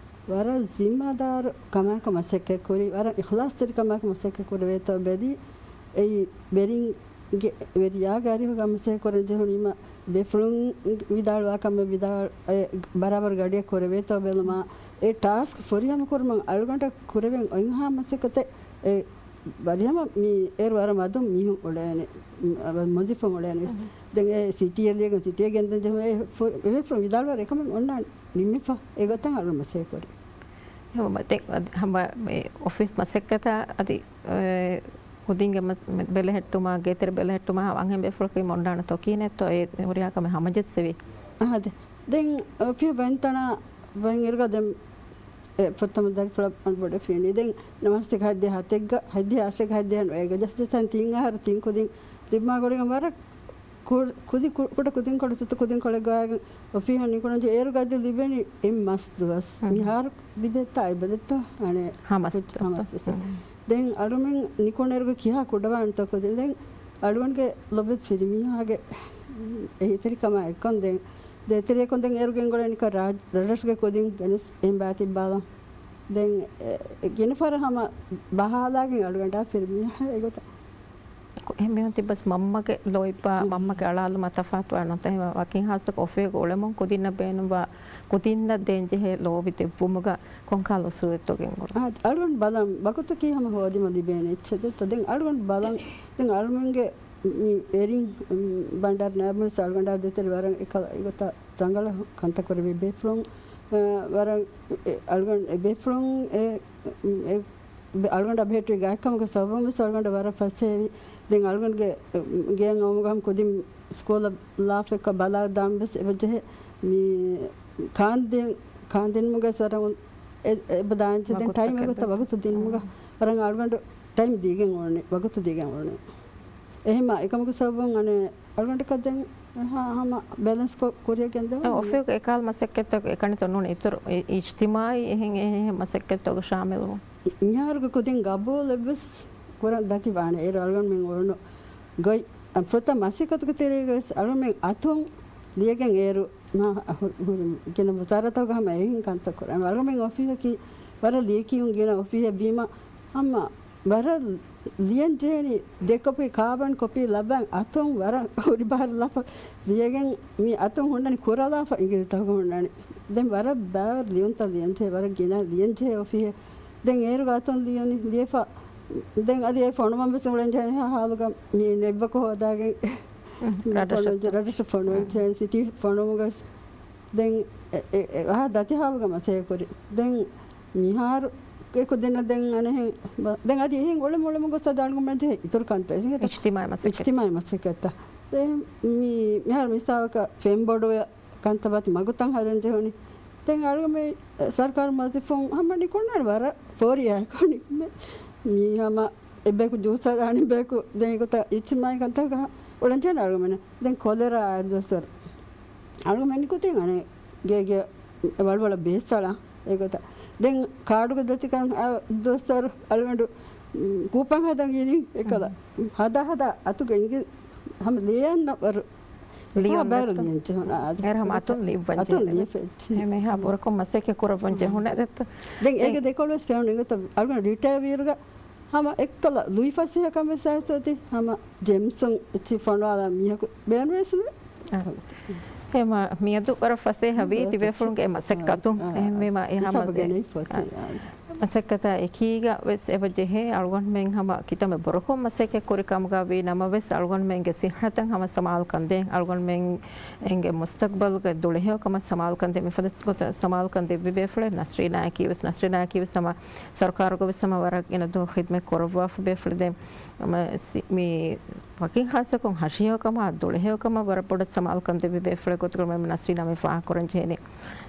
ވަރަށް ޒިންމާދާރު ކަމާއެކު މަސައްކަތް ކުރި، ވަރަށް އިޚްލާޞްތެރި ކަމާއެކު މަސައްކަތް ކުރެވޭތޯ ބެލި، އެއީ ވެރިންގެ، ވެރިޔާގެ އަރިހުގަ މަސައްކަތް ކުރަން ޖެހުނީމަ، ބޭފުޅުން ވިދާޅުވާ ކަމެއް ވިދާ-، އެ، ބަރާބަރު ގަޑިއަށް ކުރެވޭތޯ ބެލުމާ، އެ ޓާސްކް ފުރިހަމަ ކުރުމަށް އަޅުގަނޑަށް ކުރެވެން އޮތްހާ މަސައްކަތެއް، އެ، ވަރިހަމަ މި އޭރު ވަރަށް މަދުން މީހުން އުޅޭނެ، މު-، އަ، މުވައްޒަފުން އުޅޭނެ ވެސް. ދެން އެ ސިޓީއެއް ލިޔެގެން ސިޓީއެއް ގެންދަން ޖެހުމަށް އެ ފު-، އެ ފު-، ވިދާޅުވާ އެކަމެއް އޮންނާނެ ނިމިފަ. އެގޮތަށް އަޅު މަސައްކަތް ކުރި. ހަމަ ދެން އަދި ހަމަ މި އޮފީސް މަސައްކަތާ އަދި، އެ، ކުދިންގެ މަ-، މެ-، ބެލެހެއްޓުމާ، ގޭތެރެ ބެލެހެއްޓުމާ ހަމަ އަންހެން ބޭފުޅަކީ އޮންނާނެތޯ ކިހިނެއްތޯ އެ ހުރިހާ ކަމެއް ހަމަޖެއްސެވީ؟ އާދެ. ދެން އޮފީހު ބައިންތަނާ ބައިން އިރުގަ ދެން އެ ފުރަތަމަ ދަރިފުޅަށް ބޮޑެފިނީ. ދެން ނަވާރަސްތޭކަ ހައްދޭހާ ހަތެއްގަ، ހައްދޭހާ އަށެއްގަ، ހައްދޭހާ ނުވައެއްގަ ޖަސްޖަސްއަން ތިން އަހަރު ތިން ކުދިން ދިމާގުޅިގެން ވަރަށް ކު-، ކުދި ކު-، ކުޑަ ކުދިންކޮޅު ތުއްތު ކުދިންކޮޅެއް ގޮވާގެން އޮފީހަށް ނިކުންނަންޖެހޭ. އޭރުގަ އަދި ލިބެނީ އެއް މަސް ދުވަސް. މިހާރު ލިބޭތާ އެބަދެއްތޯ އަނެއް ހަމަސް ކު-، ހަމަސް ދުވަސް. ދުވަސް. ދެން އަޅުމެން ނިކުންނަ އޭރުގަ ކިހާ ކުޑަވާންތޯ ކުދިން. ދެން އަޅުގަނޑުގެ ލޮބެތި ފިރިމީހާގެ އެހީތެރިކަމާ އެއްކޮން ދެން ދޭތެރެއަކުން ދެން އޭރު ގެންގުޅޭނެ ކަ-، ރާ-، ރަށްރަށުގެ ކުދިން ގެނެސް އެހެން ބާތިއްބާލަން. ދެން އެ، އެ ގިނަ ފަހަރަށް ހަމަ ބަހާލާގެން އަޅުގަނޑާ ފިރިމީހާ އެގޮތަށް. އެހެން މީހުން ތިއްބަސް މަންމަގެ ލޯތްބާ، މަންމަގެ އަޅާލުމާ ތަފާތުވާ ނުވަތަ އެހެން ވަކިން ހާއްސަކޮށް އޮފީހުގަ އުޅެމުން ކުދިންނަށް ބޭނުންވާ، ކުދިންނަށް ދޭންޖެހޭ ލޯބި ދެއްވުމުގަ ކޮންކަހަލަ އުސޫލެއްތޯ ގެންގުޅުން؟ އާ، އަޅުގަނޑު ބަލަން ވަގުތަކީ ހަމަ ހޯދިމަ ލިބޭނެ އެއްޗެއް ދެއްތޯ. ދެން އަޅުގަނޑު ބަލަން، ދެން އަޅުމެންގެ މި ވެރިން، މި ބަންޑާރު ނާއިބު މިނިސްޓަރ އަޅުގަނޑާ ދޭތެރޭ ވަރަށް އެކަލަ އެގޮތަށް ރަނގަޅަށް ކަންތައް ކުރެވޭ ބޭފުޅުން، އަ، ވަރަށް އެ، އަޅުގަނޑު އެ ބޭފުޅުން އެ، އެ، އަޅުގަނޑާ ބެހެއްޓުވި ގާތްކަމުގެ ސަބަބުން ވެސް އަޅުގަނޑަށް ވަރަށް ފަސޭހަވި. ދެން އަޅުގަނޑުގެ ގެއަށް އައުމުގަ ހަމަ ކުދިން ސްކޫލަށް ލާފައެއްކޮށް ބަލާލާން ވެސް އެބަޖެހޭ. މި ކާންދިން، ކާންދިނުމުގަ ވެސް ވަރަށް އެ، އެބަ ދާންޖެ. ދެން ޓައިމް އެގޮތަށް ވަގުތު ދިނުމުގަ ވަރަށް އަޅުގަނޑު ޓައިމް ދީގެން އުޅުނީ، ވަގުތު ދީގެން އުޅުނީ. އެހެންމާ އެކަމުގެ ސަބަބުން އަނެއް އަޅުގަނޑަކަށް ދެން ހަ-، ހަމަ ބެލެންސް ކޮށް ކުރިއަށް ގެންދެވުން. އެ، އޮފީހުގެ އެކަހަލަ މަސައްކަތްތައް އެކަނިތައް ނޫން އިތުރު އި-، އިޖްތިމާއީ އެހެން އެހެން މަސައްކަތްތަކުގަ ޝާމިލުވުން. މިހާރުގެ ކުދިން ގަބޫލެއްވެސް ކުރަން ދަތި ވާނެ. އޭރު އަޅުގަނޑުމެން އުޅުނު ގޮތް، ފުރަތަމަ މަސައްކަތުގެ ތެރޭގަވެސް އަޅުގަނޑުމެން އަތުން ލިޔެގެން އޭރު މާ ހު-، ހުރި ގިނަ ވުޒާރާތަކުގަ ހަމަ އެހެން ކަންތައް ކުރަން. އަޅުގަނޑުމެން އޮފީހަކީ ވަރަށް ލިޔެކިޔުން ގިނަ އޮފީހެއް ވީމަ ހަމަ ވަރަށް ލިޔަން ޖެހެނީ ދެ ކޮޕީ ކާބަން ކޮޕީ ލައްވަން އަތުން ވަރަށް ހުރި ބާރު ލަފަ ލިޔެގެން މި އަތުން ހުންނަނީ ކުރަލާފަ އިނގިލިތަކުގަ ހުންނަނީ. ދެން ވަރަށް ބާރު ލިޔުންތައް ލިޔަން ޖެހޭ، ވަރަށް ގިނަ ލިޔަން ޖެހޭ އޮފީހެއް. ދެން އޭރުގަ އަތުން ލިޔުނީ ލިޔެފަ. ދެން އަދި އެ ފޮނުވަން ވެސް އުޅެން ޖެހޭ ހާލުގަ މި ނެޓްވަކު ހޯދާގެން ރަށަށް. ފޮނުވަން ޖެ-، ރަށަށް ފޮނުވަން ޖެހޭ ސިޓީ ފޮނުވުމުގަސް. ދެން އެ، އެ، އެ، އާ، ދަތި ހާލުގަ މަސައްކަތް ކުރި. ދެން މިހާރު އެ ކުދިންނަށް ދެން އަނެއްހެން ބަ-، ދެން އަދި އެހެން އުޅެމު އުޅެމު ގޮސް އަދި އަޅުގަނޑުމެން ޖެހޭ އިތުރު ކަންތައް. އިޖްތިމާޢީ މަސައްކަތް. އިޖްތިމާޢީ މަސައްކަތްތައް. ދެން މި-، މިހާރު މިސާލަކަށް ފެންބޮޑުވެ ކަންތައް ވަތި މަގުތައް ހަދަން ޖެހުނީ. ދެން އަޅުގަނޑުމެން ސަރުކާރު މުވައްޒަފުން ހަމަ ނިކުންނާނެ ވަރަށް ފޯރިއާ އެކު ނިކުމެ. މީ ހަމަ އެއްބަޔަކު ޖޫސް ހަދާނެ ބަޔަކު ދެން އެގޮތަށް އިޖްތިމާޢީ ކަންތަކަށް އުޅެން ޖެހޭ އަޅުގަނޑުމެން. ދެން ކޮލެރާ އައި ދުވަސްވަރު އަޅުގަނޑުމެން ނިކުތީ އަނެއް ގޭގެ ވަޅުވަޅަށް ބޭސްއަޅާ އެގޮތަށް. ދެން ކާޑުގެ ދަތިކަން އައި ދުވަސްވަރު އަޅުގަނޑު ކޫޕަން ހަދަން އިނީ އެކަލަ. ހަދާ ހަދާ އަތުގެ އިނގި ހަމަ ލިޔަން ވަރު ލިޔުން ބާރު ދެއްތޯ؟ ލިޔަން ޖެހުނު. އާ، އޭރު ހަމަ އަތުން ލިޔުއްވަން އަތުން ޖެހުނު. ލިޔެފަ އެއްޗެއް. އެ މީހާ ބުރަކޮށް މަސައްކަތް ކުރައްވަން ޖެހުނެ ދެއްތޯ؟ ދެން ދެން އޭގެ ދެކޮޅު ވެސް ފެނުނު އެގޮތަށް އަޅުގަނޑު ރިޓަޔާ ވީއިރުގަ ހަމަ އެއްކަލަ ލުއިފަސޭހަކަން ވެސް އައިސް އޮތީ ހަމަ ޖެމްސުން އެއްޗި ފޮނުވާލާ މީހަކު ބޭނުވެސް ނުވޭ. އާ. އެމަ މިއަދު ވަރަށް ފަސޭހަ ވީ ތިބޭފުޅުންގެ މަސައްކަތުން. އާ. އެހެންވީމަ އެ ހަމަ ހިސާބު ގެނެވިފަ އޮތީ. އާ. މަސައްކަތާ އެކީގަ ވެސް އެބަ ޖެހޭ އަޅުގަނޑުމެން ހަމަ ކިތަންމެ ބުރަކޮށް މަސައްކަތް ކުރި ކަމުގަ ވީ ނަމަވެސް އަޅުގަނޑުމެންގެ ސިއްހަތަށް ހަމަ ސަމާލުކަން ދޭން. އަޅުގަނޑުމެންގެ މުސްތަގްބަލްގެ ދުޅަހެޔޮކަމަށް ސަމާލުކަން ދޭން. މިފަދަ ގޮތަށް ސަމާލުކަން ދެއްވި ބޭފުޅެއް ނަސްރީނާއަކީ ވެސް، ނަސްރީނާއަކީ ވެސް ހަމަ ސަރުކާރުގަ ވެސް ހަމަ ވަރަށް ގިނަ ދުވަހު ޚިދްމަތް ކުރައްވާފަ ބޭފުޅެއް. ދެން ހަމަ ސި-، މި ވަކިން ހާއްސަކޮށް ހަށިހެޔޮކަމާ ދުޅަހެޔޮކަމަށް ވަރަށް ބޮޑަށް ސަމާލުކަން ދެއްވި ބޭފުޅެއް ގޮތުގަ މެ ނަސްރީނާ މި ފާހަގަކުރަން ޖެހެނީ.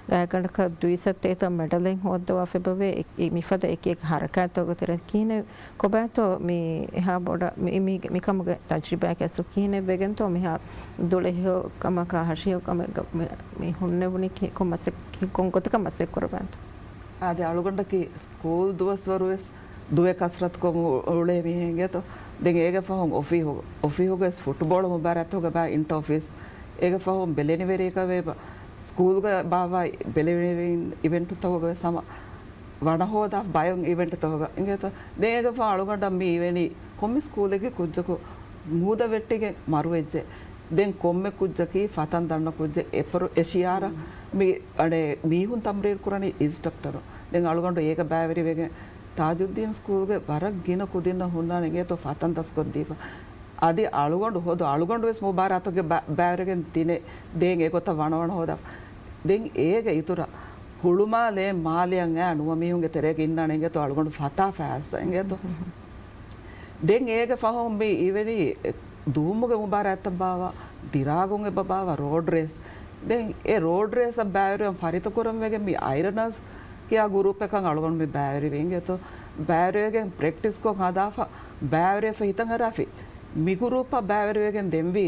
ގާތްގަނޑަކަށް ދުއިސައްތައްތައް މެޑަލެއް ހޯއްދަވާފަ އެބަވޭ. އެ-، އެ-، މިފަދަ އެކި އެކި ހަރަކާތްތަކުގެ ތެރޭ ކިހިނެއް ކޮބާތޯ މި އެހާ ބޮޑަށް މި، މި، މިކަމުގެ ތަޖްރިބާއަކީ އަސްލު ކިހިނެއް ވެގެންތޯ މިހާ ދުޅަހެޔޮކަމަކާ ހަށިހެޔޮކަމެއްގަ މި، މި ހުންނެވުނީ ކި-، ކޮން މަސައް-، ކި-، ކޮން ގޮތަކަށް މަސައްކަތް ކުރައްވާނެތޯ؟ އާދެ، އަޅުގަނޑަކީ ސްކޫލް ދުވަސްވަރު ވެސް ދުވެ ކަސްރަތުކޮށް އު-، އުޅޭ މީހެއް އިނގޭތޯ. ދެން އޭގެ ފަހުން އޮފީހު-، އޮފީހުގަ ވެސް ފުޓްބޯޅަ މުބާރާތުގަ ބާ އިންޓަ އޮފީސް. އޭގެ ފަހުން ބެލެނިވެރިއަކަށް ވެބަ ސްކޫލްގަ ބާއްވާ ބެލެނިވެރިން އިވެންޓުތަކުގަ ވެސް ހަމަ ވަނަ ހޯދާ ބައެއް އިވެންޓުތަކުގަ އިނގޭތޯ. ދެން އޭގެ ފަހުން އަޅުގަނޑަށް މި އިވެނީ ކޮންމެ ސްކޫލެއްގެ ކުއްޖަކު މޫދަށް ވެއްޓިގެން މަރުވެއްޖެ. ދެން ކޮންމެ ކުއްޖަކީ ފަތަން ދަންނަ ކުއްޖެއް. އެފަރު-، އެ ޝިއާރަށް މި އަނެއް މީހުން ތަމްރީން ކުރަނީ އިންސްޓްރަކްޓަރު. ދެން އަޅުގަނޑު އޭގަ ބައިވެރިވެގެން ތާޖުއްދީން ސްކޫލްގެ ވަރަށް ގިނަ ކުދިންނަށް ހުންނާނެ އިނގޭތޯ ފަތަން ދަސްކޮށްދީފަ. އަދި އަޅުގަނޑު ހޯދު އަޅުގަނޑު ވެސް މުބާރާތުގެ ބަ-، ބައިވެރިވެގެން ދިނެ ދޭން އެގޮތަށް ވަނަވަނަ ހޯދާ. ދެން އޭގެ އިތުރަށް ހުޅުމާލޭ މާލެއަށް އައި ނުވަ މީހުންގެ ތެރޭގަ އިންނާނެ އިނގޭތޯ އަޅުގަނޑު ފަތާފަ އައިސް އިނގޭތޯ. ދެން އޭގެ ފަހުން މި އިވެނީ ދޫމުގެ މުބާރާތްތައް ބާވާ، ދިރާގުން އެބަ ބާވާ ރޯޑް ރޭސް. ދެން އެ ރޯޑް ރޭސަށް ބައިވެރިވަން ފަރިތަކުރަން ވެގެން މި އައިރަނަސް ކިޔާ ގުރޫޕެއް ކަން އަޅުގަނޑު މި ބައިވެރިވި އިނގޭތޯ. ބައިވެރިވެގެން ޕްރެކްޓިސްކޮށް ހަދާފަ ބައިވެރިވެފަ ހިތަށް އަރާފި. މި ގުރޫޕަށް ބައިވެރިވެގެން ދެންވީ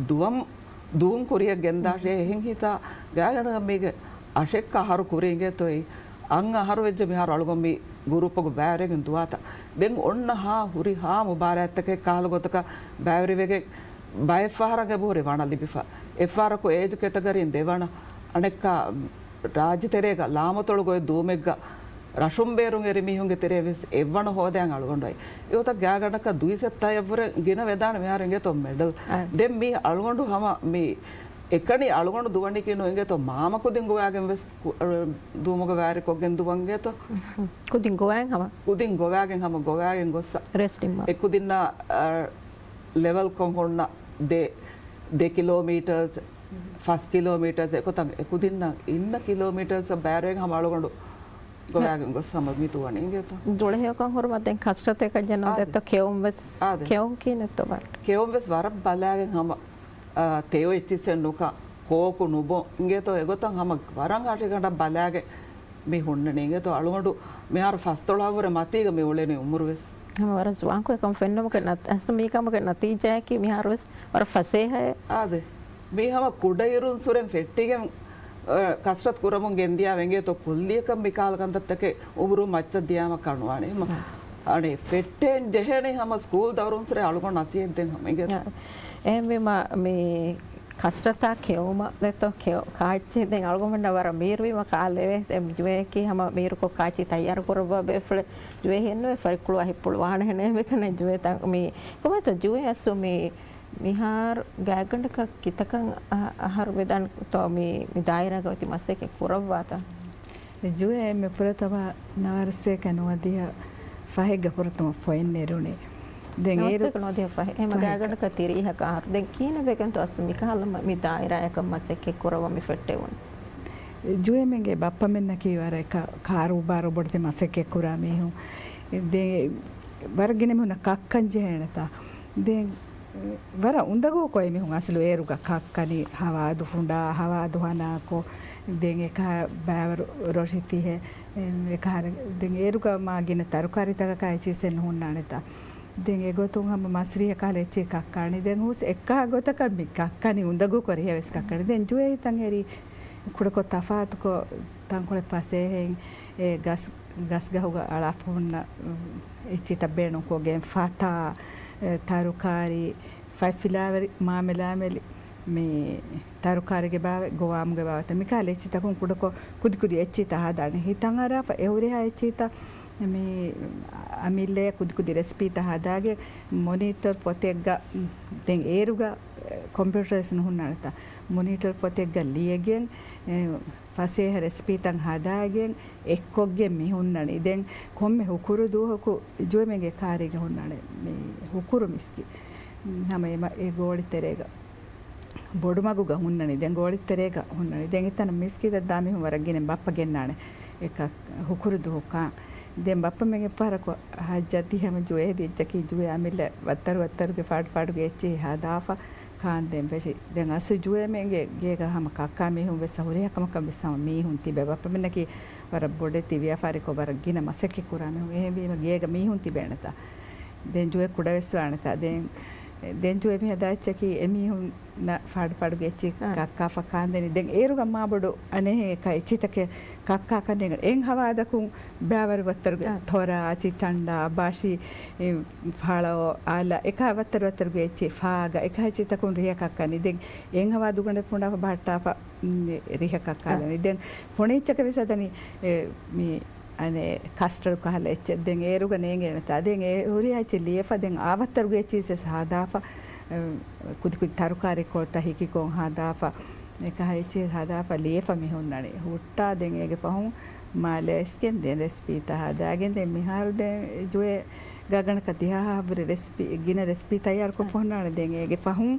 ދުވަން ދޫން ކުރިއަށް ގެންދާށޭ އެހެން ހިތާ ގާތްގަނޑަކަށް މީގެ އަށެއްކަ އަހަރު ކުރި އިނގޭތޯއި. އަށް އަހަރު ވެއްޖެ މިހާރު އަޅުގަނޑު މި ގުރޫޕުގަ ބައިވެރިވެގެން ދުވާތަ. ދެން އޮންނަ ހާ ހުރިހާ މުބާރާތްތަކެއް ކަހަލަ ގޮތަކަށް ބައިވެރިވެގެން ބައެއްފަހަރަށް އެބަހުރި ވަނަ ލިބިފަ. އެއްފަހަރަކު އޭޖް ކެޓަގަރީން ދެވަނަ، އަނެއްކާ ރާއްޖެ ތެރޭގަ ލާމަތޮޅު ގޮތް ދޫމެއްގަ ރަށުން ބޭރުން އެރި މީހުންގެ ތެރޭ ވެސް އެއްވަނަ ހޯދަޔަން އަޅުގަނޑު އައި. އެގޮތަށް ގާގަނޑަކަށް ދުއިސައްތައެއްވުރެ ގިނަ ވެދާނެ މިހާރު އިނގޭތޯ މެޑަލް. އަ. ދެން މީ އަޅުގަނޑު ހަމަ މި އެކަނި އަޅުގަނޑު ދުވަނީކީ ނޫން އިނގޭތޯ މާމަ ކުދިން ގޮވާގެން ވެސް ކު-، އަ، ދުވުމުގެ ވާރި ކޮށްގެން ދުވަން އިނގޭތޯ. ކުދިން ގޮވާގެން ހަމަ. ކުދިން ގޮވާގެން ހަމަ ގޮވާގެން ގޮއްސަ. ރެސްޓިން މާ. އެ ކުދިންނާ، އަ، ލެވެލް ކޮށް ހުންނަ ދެ، ދެ ކިލޯމީޓަރސް، ފަސް ކިލޯމީޓަރސް އެކޮތަން އެ ކުދިންނަށް އިންނަ ކިލޯމީޓަރސް ބައިވެރިވެގެން ހަމަ އަޅުގަނޑު ގޮވާގެން ގޮސް ހަމަ މި ދުވަނީ އިނގޭތޯ. ދުޅަހެޔޮކަން ހުރުމަށް ދެން ކަސްރަތެއް ކަންޏެއް އާދެ. ނުދޭތޯ ކެއުން ވެސް. އާދެ. ކެއުން ކިހިނެއްތޯ ބަ؟ ކެއުން ވެސް ވަރަށް ބަލާގެން ހަމަ، އާ، ތެޔޮ އެއްޗިއްސެއް ނުކާ، ކޯކު ނުބޮ އިނގޭތޯ އެގޮތަށް ހަމަ ވަރަށް ހަށިގަނޑަށް ބަލާގެން މި ހުންނަނީ އިނގޭތޯ އަޅުގަނޑު މިހާރު ފަސްދޮޅަހަށްވުރެ މަތީގަ މި އުޅެނީ އުމުރު ވެސް. ހަމަ ވަރަށް ޒުވާންކޮށް އެކަން ފެންނަމުގެ ނަތް-، އަސްލު މީ ކަމުގެ ނަތީޖާއަކީ މިހާރު ވެސް ވަރަށް ފަސޭހައެއް. އާދެ. މީ ހަމަ ކުޑައިރުންސުރެން ފެއްޓިގެން، އަ، ކަސްރަތު ކުރަމުން ގެންދިޔާ އިނގޭތޯ ކުއްލިއަކަށް މި ކަހަލަ ކަންތައްތަކެއް އުމުރު މައްޗަށް ދިޔާމަ ކަނުވާނެ. ހަމަ އަ. އަނެއް ފެއްޓޭން ޖެހޭނެ ހަމަ ސްކޫލް ދައުރުންސުރެ އަޅުގަނޑު ނަސީހަތް ދޭން ހަމަ އިނގޭތޯ. އެހެންވީމަ މި ކަސްރަތާ ކެއުމަށް ދެތޯ ކެއު-، ކާއެއްޗެއް ދެން އަޅުގަނޑުމެންނަށް ވަރަށް މީރުވީމަ ކާލެވޭ އެ ޖުވޭއަކީ ހަމަ މީރުކޮށް ކާއެއްޗެއް ތައްޔާރު ކުރައްވާ ބޭފުޅެއް ޖުވޭ ހެންނުވޭ ފަރިއްކުޅު އަހިއްޕުޅު ވާނެހެނޭ މިކަން ޖުވޭ ތަން މީ ކޮބާތޯ ޖުވޭ އަސްލު މީ މިހާރު ގާތްގަނޑަކަށް ކިތަކަން އަ-، އަހަރު ވެދާނެތޯ މީ، މި ދާއިރާގަ އޮތީ މަސައްކަތް ކުރައްވާތަ؟ ޖުވޭ އެންމެ ފުރަތަމަ ނަވާރަސްވަރަކަށް ނުވަދިހަ ފަހެއްގަ ފުރަތަމަ ފޮއިން ނެރުނީ. ދެން އޭރު ނަވާރަސްވަރަކަށް ނުވަދިހަ ފަހެއް. އެހެމަ ފަހެއްގަ. ގާތްގަނޑަކަށް ތިރީހަކަށް އަހަރު. ދެން ކިހިނެއް ވެގެންތޯ އަސްލު މިކަހަލަ މަ-، މި ދާއިރާއަކަށް މަސައްކަތް ކުރައްވަން މި ފެއްޓެވުނީ؟ ޖުވޭމެންގެ ބައްޕަމެންނަކީ ވަރަށް ކާ-، ކާރޫބާރު ބޮޑެތި މަސައްކަތް ކުރާ މީހުން. ދެން ވަރަށް ގިނަ މީހުންނަށް ކައްކަން ޖެހޭނެތާ. ދެން ވަރަށް އުނދަގޫކޮށް އެމީހުން އަސްލު އޭރުގަ ކައްކަނީ ހަވާދު ފުނޑާ، ހަވާދު ހަނާކޮށް، ދެން އެކަހަ ބައިވަރު ރޮށި ފިހެ، އެކަހަ ދެން އޭރުގަ މާ ގިނަ ތަރުކާރީތަކަކާ އެއްޗިއްސެއް ނުހުންނާނެތާ. ދެން އެގޮތުން ހަމަ މަސްރީހަ ކަހަލަ އެއްޗެއް ކައްކާނީ. ދެން ހުސް އެއްކަހަ ގޮތަކަށް މި ކައްކަނީ އުނދަގޫކޮށް ރިހެ ވެސް ކައްކާނީ. ދެން ޖުވޭ ހިތަށް އެރީ ކުޑަކޮށް ތަފާތުކޮށް ތަންކޮޅެއް ފަސޭހައިން އެ ގަސް، ގަސްގަހުގަ އަޅާފަ ހުންނަ އެއްޗިތައް ބޭނުންކޮށްގެން ފަތާ، އެ، ތަރުކާރީ، ފަތްފިލާވަރި، މާމެލާމެލި، މި ތަރުކާރީގެ ބާވަތް، ގޮވާމުގެ ބާވަތަށް މިކަހަލަ އެއްޗިތަކުން ކުޑަކޮށް ކުދިކުދި އެއްޗިތައް ހަދާނެ. ހިތަށް އަރާފަ އެ ހުރިހާ އެއްޗިތައް މި އަމިއްލައަށް ކުދިކުދި ރެސިޕީތައް ހަދާގެން މޮނީޓަރ ފޮތެއްގަ، ދެން އޭރުގަ ކޮމްޕިއުޓަރސް ނުހުންނާނެތާ. މޮނީޓަރ ފޮތެއްގަ ލިޔެގެން، އެ، ފަސޭހަ ރެސިޕީތައް ހަދާގެން އެއްކޮށްގެން މި ހުންނަނީ. ދެން ކޮންމެ ހުކުރު ދުވަހަކު ޖުވޭމެންގެ ކާރީގަ ހުންނާނެ މި ހުކުރު މިސްކިތް. ހަމަ އެ މަ-، އެ ގޯޅި ތެރޭގަ ބޮޑުމަގުގަ ހުންނަނީ. ދެން ގޯޅި ތެރޭގަ ހުންނަނީ. ދެން އެތަނަށް މިސްކިތަށް ދާ މީހުން ވަރަށް ގިނަ ބައްޕަ ގެންނާނެ. އެކަ ހުކުރު ދުވަހު ކާން. ދެން ބައްޕަމެން އެއްފަހަރަކު ހައްޖަށް ދިޔަމަ ޖުވޭ ހެދިއްޖަކީ ޖުވޭ އަމިއްލަ ވައްތަރު ވައްތަރުގެ ފާޑު ފާޑުގެ އެއްޗެހި ހަދާފަ ކާންދެން ފެށި. ދެން އަސްލު ޖުވޭމެންގެ ގޭގަ ހަމަ ކައްކާ މީހުން ވެސް ހުރިހާ ކަމަކަށް ވެސް ހަމަ މީހުން ތިބޭ. ބައްޕަމެންނަކީ ވަރަށް ބޮޑެތި ވިޔަފާރިކޮށް ވަރަށް ގިނަ މަސައްކަތް ކުރާ މީހުން. އެހެންވީމަ ގޭގަ މީހުން ތިބޭނެތާ. ދެން ޖުވޭ ކުޑަވެސް ވާނެތާ. ދެން، ދެން ޖުވޭ މި ހަދާ އެއްޗަކީ އެމީހުން ނަ ފާޑު ފާޑުގެ އެއްޗެއް އާ. ކައްކާފަ ކާންދެނީ. ދެން އޭރުގަ މާބޮޑު އަނެއް އެކަ އެއްޗިތަކެއް ކައްކާ ކަންނޭނގެ އެން ހަވާދަކުން ބައިވަރު ވައްތަރުގެ އާ. ތޮރާ، އަޗި ތަނޑާ، ބަށި، އެ، ފަޅޯ، އަލަ، އެކަހަ ވައްތަރު ވައްތަރުގެ އެއްޗެއް ފާގަ، އެކަހަ އެއްޗިތަކުން ރިހަ ކައްކާނީ. ދެން އެން ހަވާ ދުގަނޑެއް ފުނޑާފަ ބަހައްޓާފަ، މް، ރިހަ ކައްކާލަނީ. އާ. ދެން ފޮނި އެއްޗަކަށް ވެސް ހަދަނީ، އެ، މި އަނެއް ކަސްޓަޑް ކަހަލަ އެއްޗެއް ދެން އޭރުގަ ނޭނގޭނެތާ. ދެން އެ ހުރިހާ އެއްޗެއް ލިޔެފަ ދެން އާވައްތަރުގެ އެއްޗިސް ހަދާފަ، އެ، ކުދިކުދި ތަރުކާރީ ކޮޅުތައް ހިކިކޮން ހަދާފަ، އެކަހަ އެއްޗިސް ހަދާފަ ލިޔެފަ މި ހުންނަނީ. ހުއްޓާ ދެން އޭގެ ފަހުން މާލެ އައިސްގެން ދެން ރެސިޕީތައް ހަދާގެން ދެން މިހާރު ދެން ޖުވޭ ގާގަނޑަކަށް ތިހާހާ ވުރެ ރެސިޕީ، ގިނަ ރެސިޕީ ތައްޔާރުކޮށް ހުންނާނެ. ދެން އޭގެ ފަހުން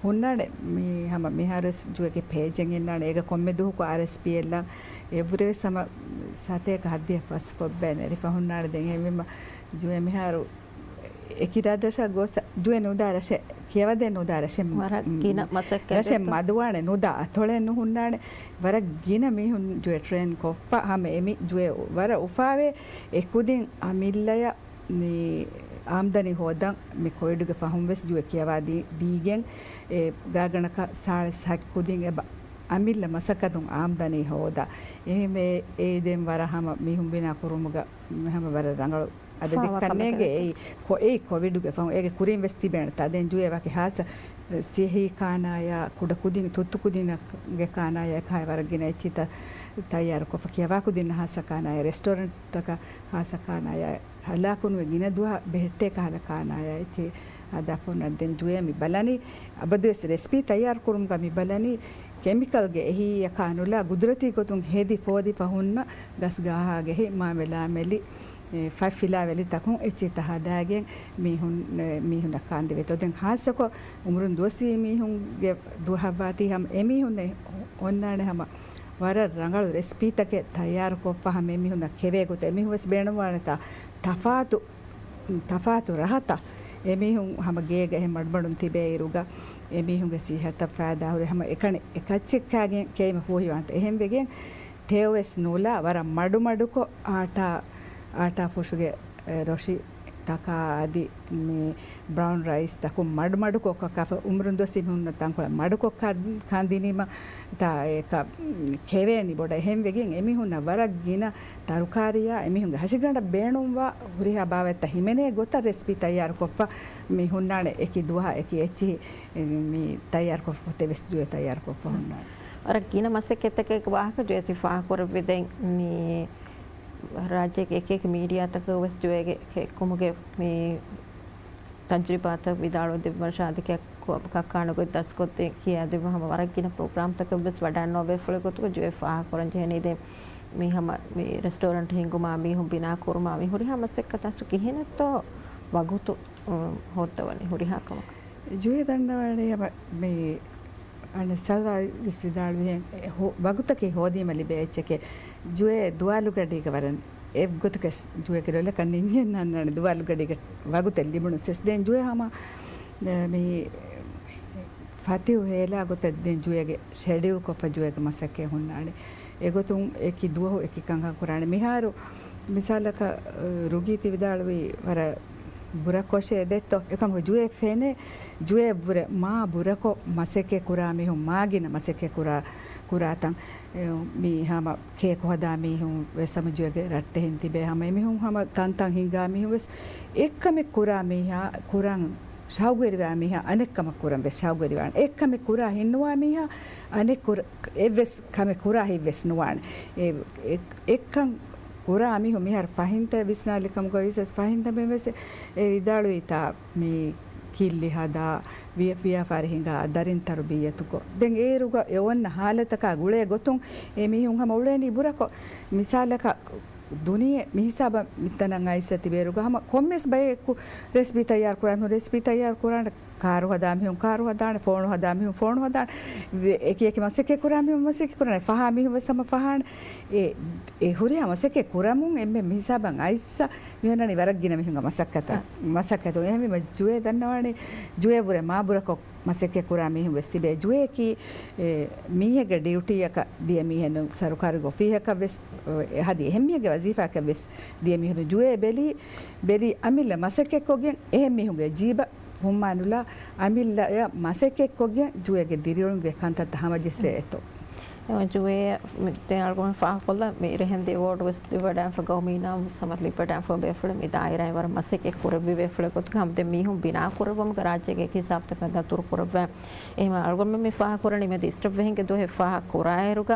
ހުންނާނެ މި ހަމަ މިހާރު ވެސް ޖުވޭގެ ޕޭޖެއް އިންނާނެ. އޭގަ ކޮންމެ ދުވަހަކު އާރްއެސްޕީ އެއްލަން އެއްވުރެ ވެސް ހަމަ ސަތޭކަ ހައްދިހަ ފަސް ފޮއްބައި ނެރިފަ ހުންނާނެ. ދެން އެހެންވީމަ ޖުވޭ މިހާރު އެކި ރަށަށް ގޮސް ޖުވޭ ނުދާ ރަށެއް، ކިޔަވަދޭ ނުދާ ރަށެއް، ވަރަށް ގިނަ މަސައްކަތް ރަށެއް ދެއްތޯ؟ މަދުވާނެ ނުދާ އަތޮޅެއް ނުހުންނާނެ. ވަރަށް ގިނަ މީހުން ޖުވޭ ޓްރޭން ކޮށްފަ ހަމަ އެމި ޖުވޭ ވަރަށް އުފާވޭ. އެކުދިން އަމިއްލަޔަށް މި އާމްދަނީ ހޯދަން މި ކޮވިޑުގެ ފަހުން ވެސް ޖުވޭ ކިޔަވާ ދީ-، ދީގެން އެ ގާގަނޑަކަށް ސާޅީސް ހަތް ކުދިން އެބަ އަމިއްލަ މަސައްކަތުން އާމްދަނީ ހޯދާ. އެހެންވެ އެ ދެން ވަރަށް ހަމަ މީހުން ބިނާ ކުރުމުގަ ހަމަ ވަރަށް ރަނގަޅު އަދަދެއް ފާވާ ކަންނޭނގެ ކަމެއް އެއީ ކޮ-، އެއީ ކޮވިޑުގެ ފަހުން އޭގެ ކުރިން ވެސް ތިބޭނެތާ. ދެން ޖުވޭ ވަކި ހާއްސަ ސިއްހީ ކާނާޔާ ކުޑަ ކުދިން ތުއްތު ކުދިންގެ ކާނާޔާ އެކާއި ވަރަށް ގިނަ އެއްޗިތައް ތައްޔާރުކޮށްފަ ކިޔަވާ ކުދިންނަށް ހާއްސަ ކާނާޔާ، ރެސްޓޯރެންޓްތަކަށް ހާއްސަ ކާނާޔާ، ހަލާކުނުވެ ގިނަ ދުވަހަށް ބެހެއްޓޭ ކަހަލަ ކާނާޔާ އެއްޗެއް ހަދާފަ ހުންނާނެ. ދެން ޖުއޭ މި ބަލަނީ އަބަދުވެސް ރެސިޕީ ތައްޔާރު ކުރުމުގަ މި ބަލަނީ ކެމިކަލްގެ އެހީއަކާ ނުލާ ގުދުރަތީ ގޮތުން ހެދި ފޯދިފަ ހުންނަ ގަސްގާހާގެ ހި މާމެލާމެލި، އެ، ފަތް ފިލާވެލިތަކުން އެއްޗިތައް ހަދާގެން މީހުން، އެ، މީހުންނަށް ކާންދެވޭތޯ. ދެން ހާއްސަކޮށް އުމުރުން ދުވަސްވީ މީހުންގެ ދުވަހަށްވާތީ ހަމަ އެމީހުންނެއް އޮންނާނެ ހަމަ ވަރަށް ރަނގަޅު ރެސިޕީތަކެއް ތައްޔާރުކޮށްފަ ހަމަ އެމީހުންނަށް ކެވޭ ގޮތަށް. އެމީހުން ވެސް ބޭނުންވާނެތާ ތަފާތު، ތަފާތު ރަހަތައް. އެމީހުން ހަމަ ގޭގަ އެހެން މަޑުމަޑުން ތިބޭ އިރުގަ އެމީހުންގެ ސިއްހަތަށް ފައިދާ ހުރި ހަމަ އެކަނި އެކައްޗެއްކާގެން ކެއިމަ ފޫހިވާނެތަ. އެހެން ވެގެން ތެޔޮވެސް ނުލާ ވަރަށް މަޑުމަޑުކޮށް އާޓާ، އާޓާ ފުށުގެ، އެ، ރޮށި ތަކާ އަދި މި ބްރައުން ރައިސް ތަކުން މަޑުމަޑުކޮށް ކާފަ އުމުރުން ދުވަސް މީހުންނަށް ތަންކޮޅެއް މަޑުކޮށް ކާ-، ކާންދިނީމަ ތާ އެކަ ކެވޭނީ ބޮޑަށް. އެހެން ވެގެން އެމީހުންނަށް ވަރަށް ގިނަ ތަރުކާރިއާ އެމީހުންގެ ހަށިގަނޑަށް ބޭނުންވާ ހުރިހާ ބާވަތްތައް ހިމެނޭ ގޮތަށް ރެސިޕީ ތައްޔާރުކޮށްފަ މި ހުންނާނެ. އެކި ދުވަހަށް އެކި އެއްޗިހި މި ތައްޔާރުކޮށްފަ ގޮތެއް ވެސް ޖުއޭ ތައްޔާރުކޮށްފަ ހުންނާނެ. ވަރަށް ގިނަ މަސައްކަތްތަކެއް ވާހަކަ ޖުއޭ ތި ފާހަގަކުރެއްވި. ދެން މި ރާއްޖޭގެ އެކި އެކި މީޑިއާތަކަށް ވެސް ޖުއޭގެ ކެއްކުމުގެ މި ތަޖުރިބާތައް ވިދާޅުވެ ދެއްވަން ޝާދި ކެއްކު-، ކައްކާނުގެ ދަސްކޮށްދޭ ކިޔާދެއްވާ ހަމަ ވަރަށް ގިނަ ޕްރޮގްރާމްތަކަށް ވެސް ވަޑައިންނަވާ ބޭފުޅެއް ގޮތުގަ ޖުއޭ ފާހަގަކުރަން ޖެހެނީ. ދެން މި ހަމަ މި ރެސްޓޯރެންޓް ހިންގުމާ، މީހުން ބިނާ ކުރުމާ، މި ހުރިހާ މަސައްކަތާސް ކިހިނެއްތޯ ވަގުތު، އު، ހޯއްދަވަނީ ހުރިހާ ކަމަކަށް؟ ޖުއޭ ދަންނަވާނީ ހަމަ މި އަނެއް ސަލްވާ ވެސް ވިދާޅުވިހެން، އެ، ހު-، ވަގުތަކީ ހޯދީމަ ލިބޭ އެއްޗެކޭ. ޖުއޭ ދުވާލުގަޑީގަ ވަރަށް އެއްގޮތަކަސް ޖުއޭގެ ލޮލަކަށް ނިންޖެއް ނަންނާނެ ދުވާލުގަޑީގަ ވަގުތެއް ލިބުނު ސެސް. ދެން ޖުއޭ ހަމަ، އެ، މި ފަތިހު ހޭލާ ގޮތަށް ދެން ޖުއޭގެ ޝެޑިއުލް ކޮށްފަ ޖުއޭގެ މަސައްކަތް ހުންނާނެ. އެގޮތުން އެކި ދުވަހު އެކި ކަންކަން ކުރާނެ. މިހާރު މިސާލަކަށް، އަ، ރުގީ ތި ވިދާޅުވީ ވަރަށް ބުރަކޮށޭ ދެއްތޯ. އެކަމަކު ޖުއޭ ފެނޭ، ޖުއޭ ވުރެ މާ ބުރަކޮށް މަސައްކަތް ކުރާ މީހުން، މާ ގިނަ މަސައްކަތް ކުރާ، ކުރާތަން. އެ، މީ ހަމަ ކޭކު ހަދާ މީހުން ވެސް ހަމަ ޖުއޭގެ ރައްޓެހިން ތިބޭ. ހަމަ އެމީހުން ހަމަ ތަންތަން ހިންގާ މީހުން ވެސް އެއްކަމެއް ކުރާ މީހާ ކުރަން ޝައުގުވެރިވާ މީހާ އަނެއްކަމަށް ކުރަން ވެސް ޝައުގުވެރިވާނެ. އެއްކަމެއް ކުރާ ހިންނުވާ މީހާ އަނެއް ކުރ-، އެއްވެސް ކަމެއް ކުރާ ހިތްވެސް ނުވާނެ. އެ-، އެ-، އެއްކަން ކުރާ މީހުން މިހާރު ފަހިންތައް ވިސްނާލި ކަމުގަ ވިސްނަސް ފަހިންތައް މެން ވެސް އެ ވިދާޅުވީތާ މި ކިއްލި ހަދާ، ވިޔަ-، ވިޔަފާރި ހިނގާ ދަރިން ތަރުބިއްޔަތުކޮށް. ދެން އޭރުގަ އެ އޮންނަ ހާލަތަކާ ގުޅޭ ގޮތުން އެ މީހުން ހަމަ އުޅޭނީ ބުރަކޮށް. މިސާލަކަށް ދުނިޔެ މިހިސާބަށް މިތަނަށް އައިސް ތިބޭރުގަ ހަމަ ކޮންމެސް ބަޔަކު ރެސިޕީ ތައްޔާރު ކުރާ މީހުން ރެސިޕީ ތައްޔާރު ކުރާނެ، ކާރު ހަދާ މީހުން ކާރު ހަދާނެ، ފޯނު ހަދާ މީހުން ފޯނު ހަދާނެ، އެކި އެކި މަސައްކަތް ކުރާ މީހުން މަސައްކަތް ކުރާނެ، ފަހާ މީހުން ވެސް ހަމަ ފަހާނެ. އެ، އެ ހުރިހާ މަސައްކަތް ކުރަމުން އެންމެ މިހިސާބަށް އައިސް މިއޮންނަނީ ވަރަށް ގިނަ މީހުންގެ މަސައްކަތަށް، އަ. މަސައްކަތު. އެހެންވީމަ ޖުއޭ ދަންނަވާނީ ޖުއޭ ވުރެ މާ ބުރަކޮށް މަސައްކަތް ކުރާ މީހުން ވެސް ތިބޭ. ޖުއޭކީ، އެ، މީހެއްގެ ޑިއުޓީއަކަށް ދިޔަ މީހެއް ނޫން، ސަރުކާރުގެ އޮފީހަކަށް ވެސް، އެ، ހަދި އެހެން މީހެއްގެ ވަޒީފާއަކަށް ވެސް ދިޔަ މީހުން. ޖުއޭ ބެލީ، ބެލީ އަމިއްލަ މަސައްކަތްކޮށްގެން އެހެން މީހުންގެ ޖީބަށް ހުންމާ ނުލާ، އަމިއްލަޔަށް މަސައްކަތްކޮށްގެން ޖުއޭގެ ދިރިއުޅުމުގެ ކަންތައްތައް ހަމަޖެއްސޭ އެތޯ. އެ، ޖުއޭ ދެން އަޅުގަނޑުމެން ފާހަގަކޮށްލަން މި ރެހެން ދެ އެވޯޑް ވެސް ލިބިވަޑައިފަ ގައުމީ އިނާމު ސަމަ ލިބިވަޑައިފަ ބޭފުޅެއް މި ދާއިރާއިން ވަރަށް މަސައްކަތް ކުރެއްވި ބޭފުޅެއް ގޮތުގަ ހަމަ ދެން މީހުން ބިނާ ކުރެއްވުމުގެ ރާއްޖޭގެ އެކި ހިސާބުތަކަށް ދަތުރު ކުރެއްވާ. އެހެން އަޅުގަނޑުމެން މި ފާހަގަކުރަނީ މިއަދު އިސްރަފްވެހިންގެ ދުވަހެއް ފާހަގަކުރާއިރުގަ،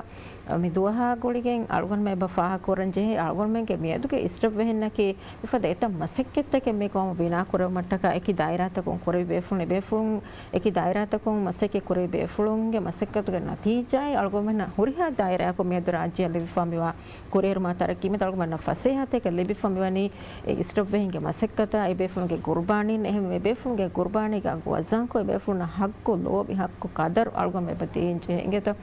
މި ދުވަހާ ގުޅިގެން އަޅުގަނޑުމެން އެބަ ފާހަގަކުރަން ޖެހޭ އަޅުގަނޑުމެންގެ މިއަދުގެ އިސްރަފްވެހިންނަކީ މިފަދަ އެތައް މަސައްކަތްތަކެއް މި ގައުމު ބިނާ ކުރެއްވުމަށްޓަކާ އެކި ދާއިރާތަކުން ކުރެއްވި ބޭފުޅުން، އެބޭފުޅުން އެކި ދާއިރާތަކުން މަސައްކަތް ކުރެއްވި ބޭފުޅުންގެ މަސައްކަތުގެ ނަތީޖާއެއް އަޅުގަނޑުމެންނަށް ހުރިހާ ދާއިރާއަކުން މިއަދު ރާއްޖެއަށް ލިބިފަ މިވާ ކުރިއެރުމާ ތަރައްޤީ މެދު އަޅުގަނޑުމެންނަށް ފަސޭހަތަކެއް ލިބިފަ މިވަނީ އެ އިސްރަފްވެހިންގެ މަސައްކަތާ، އެބޭފުޅުންގެ ގުރުބާނީން އެހެންވެ އެބޭފުޅުންގެ ގުރުބާނީގެ އަގު ވަޒަންކޮށް އެބޭފުޅުންނަށް ޙައްޤު ލޯބި ޙައްޤު ޤަދަރު އަޅުގަނޑުމެން އެބަ ދޭން ޖެހޭ. އިނގޭތޯ؟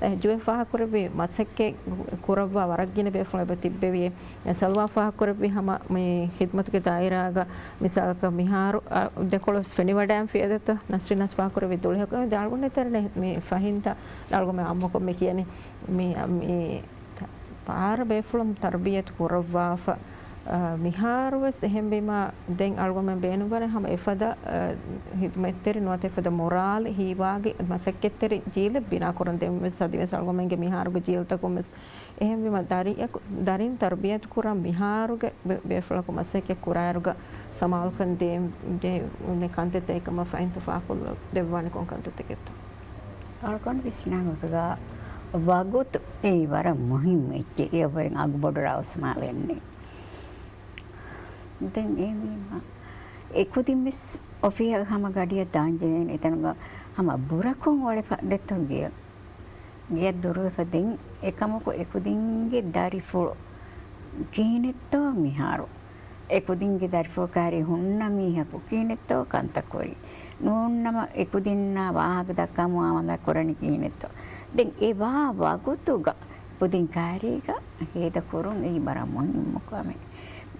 އެ، ޖުއޭ ފާހަގަކުރެއްވި މަސައްކަތް ކުރައްވާ ވަރަށް ގިނަ ބޭފުޅުން އެބަ ތިއްބެވި. އެ، ސަލްވާ ފާހަގަކުރެއްވި ހަމަ މި ޚިދްމަތުގެ ދާއިރާގަ މިސާލަކަށް މިހާރު، އަ، ދެކޮޅު ވެސް ފެނިވަޑައިން ފިޔަދަތޯ ނަސްރިން ނަސް ފާހަގަކުރެއްވި ދުޅިހަކު ދާޅުގަނޑެ ތެރެނެ މި ފަހިންތަ އަޅުގަނޑުމެން އާއްމުކޮށް މި ކިޔަނީ މި، މި ޕާރަ ބޭފުޅުން ތަރުބިޔަތު ކުރައްވާފަ، އަ، މިހާރުވެސް އެހެންވީމާ، ދެން އަޅުގަނޑުމެން ބޭނުންވަނީ ހަމަ އެފަދަ، އަ، ހިދުމަތްތެރި ނުވަތަ އެފަދަ މޮރާލް ހީވާގި މަސައްކަތްތެރި ޖީލެއް ބިނާކުރަން. ދެންވެސް އަދިވެސް އަޅުގަނޑުމެންގެ މިހާރުގެ ޖީލްތަކުންވެސް އެހެންވީމަ، ދަރިއަކު، ދަރިން ތަރުބިޔަތު ކުރަން މިހާރުގެ ބޭ-، ބޭފުޅަކު މަސައްކަތް ކުރާއިރުގަ ސަމާލުކަން ދޭން ޖެހޭ ކަންތައްތައް އެކަމަށް ފަހިންތަ ފާހަގަކޮށްލަ ދެއްވާނެ ކޮން ކަންތައްތަކެއްތޯ؟ އަޅުގަނޑު ވިސްނާ ގޮތުގަ ވަގުތު އެއީ ވަރަށް މުހިއްމު އެއްޗެއް. އެއަށްވުރެން އަގުބޮޑު ރައުސްމާލެއްނެއް. ދެން އެހެންވީމަ، އެކުދިންވެސް އޮފީހަށް ހަމަ ގަޑިއަށް ދާންޖެހޭނެ އެތަނުގަ ހަމަ ބުރަކޮށް އޮޅެފަ ދެއްތޯ ގެޔަށް. ގެޔަށް ދުރުވެފަ ދެން އެކަމަކު އެކުދިންގެ ދަރިފުޅު ކިހިނެއްތޯ މިހާރު؟ އެކުދިންގެ ދަރިފުޅު ކާރި ހުންނަ މީހަކު ކިހިނެއްތޯ ކަންތައް ކުރީ؟ ނޫންނަމަ އެކުދިންނާ ވާހަކަ ދައްކާ މުއާމަލާ ކުރަނީ ކިހިނެއްތޯ؟ ދެން އެ ވާ ވަގުތުގަ ކުދިން ކާރީގަ ހޭދަ ކުރުން އެއީ ވަރަށް މުހިއްމު ކަމެއް.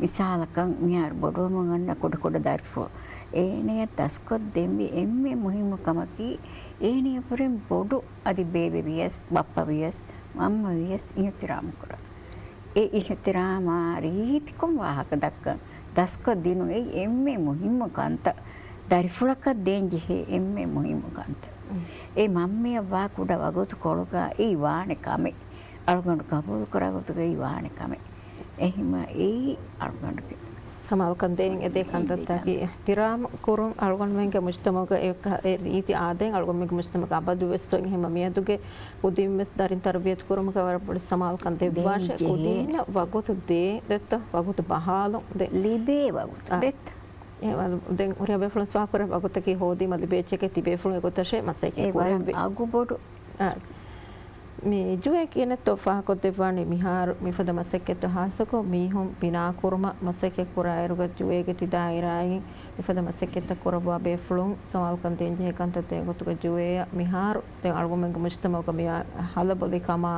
މިސާލަކަށް، މިހާރު ބޮޑުވަމުން އަންނަ ކުޑަކުޑަ ދަރިފުޅު އޭނަޔަށް ދަސްކޮށްދޭންވީ އެންމެ މުހިއްމު ކަމަކީ، އޭނަޔަށްވުރެން ބޮޑު އަދި ބޭބެ ވިޔަސް، ބައްޕަ ވިޔަސް، މަންމަ ވިޔަސް އިހުތިރާމް ކުރަން. އެ އިހުތިރާމާ ރީތިކޮށް ވާހަކަ ދައްކަން، ދަސްކޮށް ދިނުން އެއީ އެންމެ މުހިއްމު ކަންތައް. ދަރިފުޅަކަށް ދޭން ޖެހޭ އެންމެ މުހިއްމު ކަންތައް. އެ މަންމަޔަށް ވާ ކުޑަ ވަގުތުކޮޅުގަ އެއީ ވާނެ ކަމެއް. އަޅުގަނޑު ގަބޫލުކުރާ ގޮތުގައި ވާނެ ކަމެއް. އެހެންވީމަ އެއީ އަޅުގަނޑުގެ ސަމާލުކަން ދޭން އެދޭ ކަންތައްތަކީ އިޙްތިރާމް ކުރުން އަޅުގަނޑުމެންގެ މުޖްތަމަޢުގަ އެ ރީތި އާދައިން އަޅުގަނޑުމެންގެ މުޖްތަމަޢުގަ އަބަދުވެސް އޮތް. އެހެންވީމަ މިއަދުގެ ކުދިންވެސް ދަރިން ތަރުބިޔަތު ކުރުމުގަ ވަރަށް ބޮޑު ސަމާލުކަން ދެއްވާށޭ. ކުދިންނަށް ވަގުތު ދޭ ދެއްތޯ، ވަގުތު ބަހާލުން ދޭ. ލިބޭ ވަގުތު ދެއްތޯ. އެ ވަ-، ދެން ހުރިހާ ބޭފުޅުން ސުވާލު ކުރޭ ވަގުތަކީ ހޯދީމަ ލިބޭ އެއްޗެކޭ ތިބޭފުޅުން އެގޮތަށޭ މަސައްކަތް ކުރެއްވި. އަގުބޮޑު. އާ. މި ޖުއޭ ކިހިނެއްތޯ ފާހަގަކޮށްދެއްވާނީ މިހާރު މިފަދަ މަސައްކަތްތައް ހާއްސަކޮށް މީހުން ބިނާކުރުމަށް މަސައްކަތް ކުރާއިރުގަ ޖުއޭގެ ތި ދާއިރާއިން މިފަދަ މަސައްކަތްތައް ކުރައްވާ ބޭފުޅުން ސަމާލުކަން ދޭންޖެހޭ ކަންތައް ދޭ ގޮތުގަ ޖުއޭއަށް މިހާރު ދެން އަޅުގަނޑުމެންގެ މުޖްތަމަޢުގަ މި ހަލަބޮލިކަމާ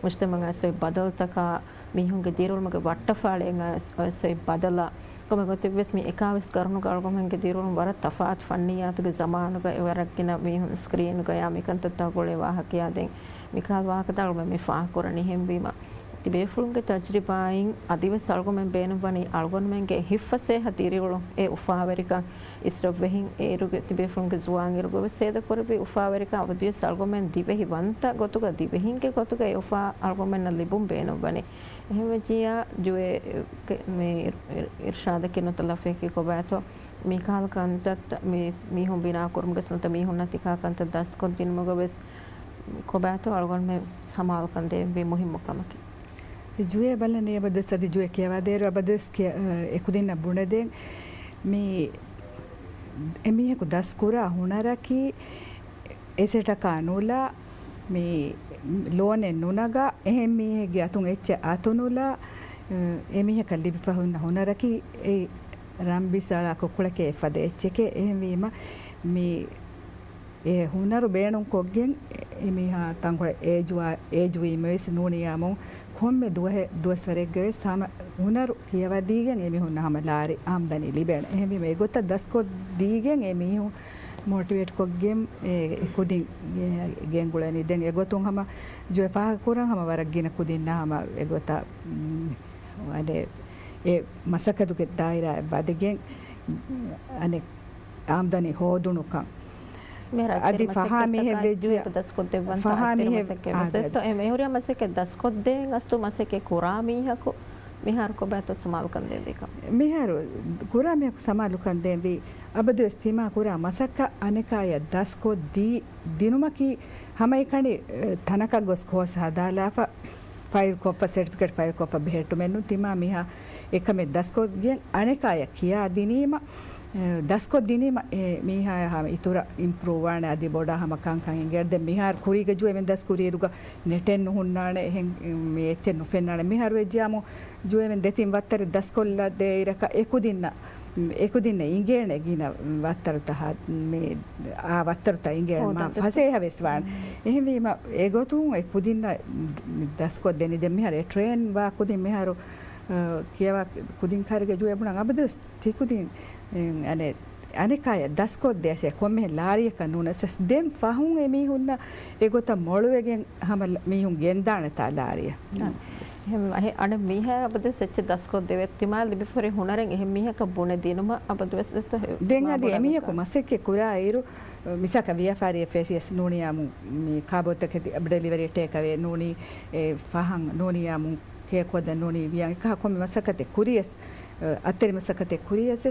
މުޖްތަމަޢަށް އައިސް އޮތް ބަދަލުތަކާ މީހުންގެ ދިރިއުޅުމުގެ ވައްޓަފާޅިއަށް އައިސް އޮތް ބަދަލާ ކޮންމެ ގޮތެއްވެސް މި އެކާވީސް ގަރުނުގަ އަޅުގަނޑުމެންގެ ދިރިއުޅުން ވަރަށް ތަފާތު ފަންނިއްޔާތުގެ ޒަމާނުގައި ވަރަށް ގިނަ މީހުން ސްކްރީނުގަޔާ މިކަންތައްތައް ގުޅޭ ވާހަކަޔާ ދެން މިކަހަލަ ވާހަކަތައް އަޅުގަނޑުމެން މި ފާހަގަކުރަނީ. އެހެންވީމަ، ތިބޭފުޅުންގެ ތަޖްރިބާއިން އަދިވެސް އަޅުގަނޑުމެން ބޭނުންވަނީ އަޅުގަނޑުމެންގެ ހިތްފަސޭހަ ދިރިއުޅުން އެ އުފާވެރިކަން އިސްރަށްވެހިން އޭރުގެ ތިބޭފުޅުންގެ ޒުވާންއިރުގަވެސް ހޭދަކުރެއްވި އުފާވެރިކަން އަބަދުވެސް އަޅުގަނޑުމެން ދިވެހި ވަންތަ ގޮތުގަ ދިވެހިންގެ ގޮތުގަ އެ އުފާ އަޅުގަނޑުމެންނަށް ލިބުން ބޭނުންވަނީ. އެހެންވެއްޖިއްޔާ ޖުއޭ މި އިރް-، އިރް-، އިރްޝާދަކީ ނުތަ ލަފީޤީ ކޮބާތޯ މިކަހަލަ ކަންތައްތައް މި މީހުން ބިނާކުރުމުގެ ނުތަ މީހުންނަށް ތިކަހަލަ ކަންތައް ދަސްކޮށްދިނުމުގަވެސް ކޮބާތޯ އަޅުގަނޑުމެން ސަމާލުކަން ދޭންވީ މުހިއްމު ކަމަކީ. ޖުއޭ ބަލަނީ އަބަދުވެސް އަދި ޖުއޭ ކިޔަވާދޭއިރު އަބަދުވެސް ކިޔަ-، އަ، އެކުދިންނަށް ބުނެދޭން މި އެމީހަކު ދަސްކުރާ ހުނަރަކީ އެސެޓަކާ ނުލާ، މި ލޯނެއް ނުނަގާ، އެހެން މީހެއްގެ އަތުން އެއްޗެއް އަތުނުލާ، އެ، އެމީހަކަށް ލިބިފަ ހުންނަ ހުނަރަކީ އެ ރަންބިސް އަޅާ ކުކުޅެކޭ އެފަދަ އެއްޗެކޭ. އެހެންވީމަ، މި އެ ހުނަރު ބޭނުންކޮށްގެން އެމީހާ ތަންކޮޅެއް އޭޖުވާ-، އޭޖުވީމަވެސް ނޫނިޔާމު ކޮންމެ ދުވަހެއް، ދުވަސްވަރެއްގަވެސް ހަމަ ހުނަރު ކިޔަވަދީގެން އެމީހުންނަށް ހަމަ ލާރި އާމްދަނީ ލިބޭނެ. އެހެންވީމަ އެގޮތަށް ދަސްކޮށްދީގެން އެމީހުން މޯޓިވޭޓްކޮށްގެން އެ ކުދިން ގެންގުޅެނީ. ދެން އެގޮތުން ހަމަ ޖުއެ ފާހަގަކުރަން ހަމަ ވަރަށް ގިނަ ކުދިންނާ ހަމަ އެގޮތަށް، އަނެ، އެ މަސައްކަތުގެ ދާއިރާއަށް ވަދެގެން، އަނެ، އާމްދަނީ ހޯދުނުކަން. އަދި ފަހާ މީހެއް ވެއްޖިއްޔާ، ފަހާ މީހެއް، އާ، އެ ހުރިހާ މަސައްކަތް ދަސްކޮށްދޭން ގަސްތު މަސައްކަތް ކުރާ މީހަކު މިހާރު ކޮބާތޯ ސަމާލުކަން ދޭންވީ ކަމެއް؟ މިހާރު ކުރާ މީހަކު ސަމާލުކަން ދޭންވީ އަބަދުވެސް ތިމާ ކުރާ މަސައްކަތް އަނެކާޔަށް ދަސްކޮށް ދީ، ދިނުމަކީ ހަމައެކަނި، އެ، ތަނަކަށް ގޮސް ކޯސް ހަދާލާފަ، ފައިލް ކޮށްފަ، ސެޓްފިކެޓް ފައިލް ކޮށްފަ ބެހެއްޓުމެއްނު. ތިމާ މިހާ އެކަމެއް ދަސްކޮށްގެން އަނެކާޔަށް ކިޔާ ދިނީމަ، އެ، ދަސްކޮށް ދިނީމަ، އެ، މީހާޔާ ހަމަ އިތުރަށް އިމްޕްރޫވް ވާނެ އަދި ބޮޑާ ހަމަ ކަންކަން އެނގޭ. ދެން މިހާރު ކުރީގަ ޖުއެމެން ދަސްކުރިއިރުގަ ނެޓެއް ނުހުންނާނެ، އެހެން މި އެއްޗެއް ނުފެންނާނެ. މިހާރު ވެއްޖިޔާމު ޖުއެމެން ދެތިން ވައްތަރެއް ދަސްކޮށްލަ ދޭ އިރަކަށް އެކުދިންނަށް އެކުދިންނަށް އިނގޭނެ ގިނަ ވައްތަރުތައް ހާ-، މި އާ ވައްތަރުތައް އިނގޭނެ މާ ހޯދަން ފަސޭހަވެސް ވާނެ. އެހެންވީމަ އެގޮތުން އެ ކުދިންނަށް ދަސްކޮށްދެނީ. ދެން މިހާރު އެ ޓްރޭން ވާ ކުދިން މިހާރު، އަ، ކިޔަވާ ކުދިން ކާރިގަ ޖުއެ ބުނަން އަބަދުވެސް ތިކުދިން، އެ، އަނެ، އަނެކާޔަށް ދަސްކޮށްދޭށޭ ކޮންމެހެން ލާރިއަކަށް ނޫނަސް. ދެން ފަހުން އެމީހުންނަށް އެގޮތަށް މޮޅުވެގެން ހަމަ ލަ-، މީހުން ގެންދާނެތާ ލާރިއަށް. އަ، އެހެން އަނެއް މީހާ އަބަދުވެސް އެއްޗެއް ދަސްކޮށްދެވޭ. ތިމާ ލިބިފަ ހުރި ހުނަރެއް އެހެން މީހަކަށް ބުނެދިނުމަށް އަބަދުވެސް ދެއްތޯ ހެ-، ދެން އަދި އެމީހަކު މަސައްކަތް ކުރާއިރު، މިސާކަށް ވިޔަފާރިއެއް ފެށިޔަސް ނޫނިޔާމު މި ކާބޯތަކެތި ޑެލިވަރީ ޓޭކްއަވޭ ނޫނީ، އެ، ފަހަން ނޫނިޔާމު ކޭކް ހޯދަން ނޫނީ ވިޔަން އެކަހަ ކޮންމެ މަސައްކަތެއް ކުރިޔަސް، އަ، އަތްތެރި މަސައްކަތެއް ކުރިޔަސް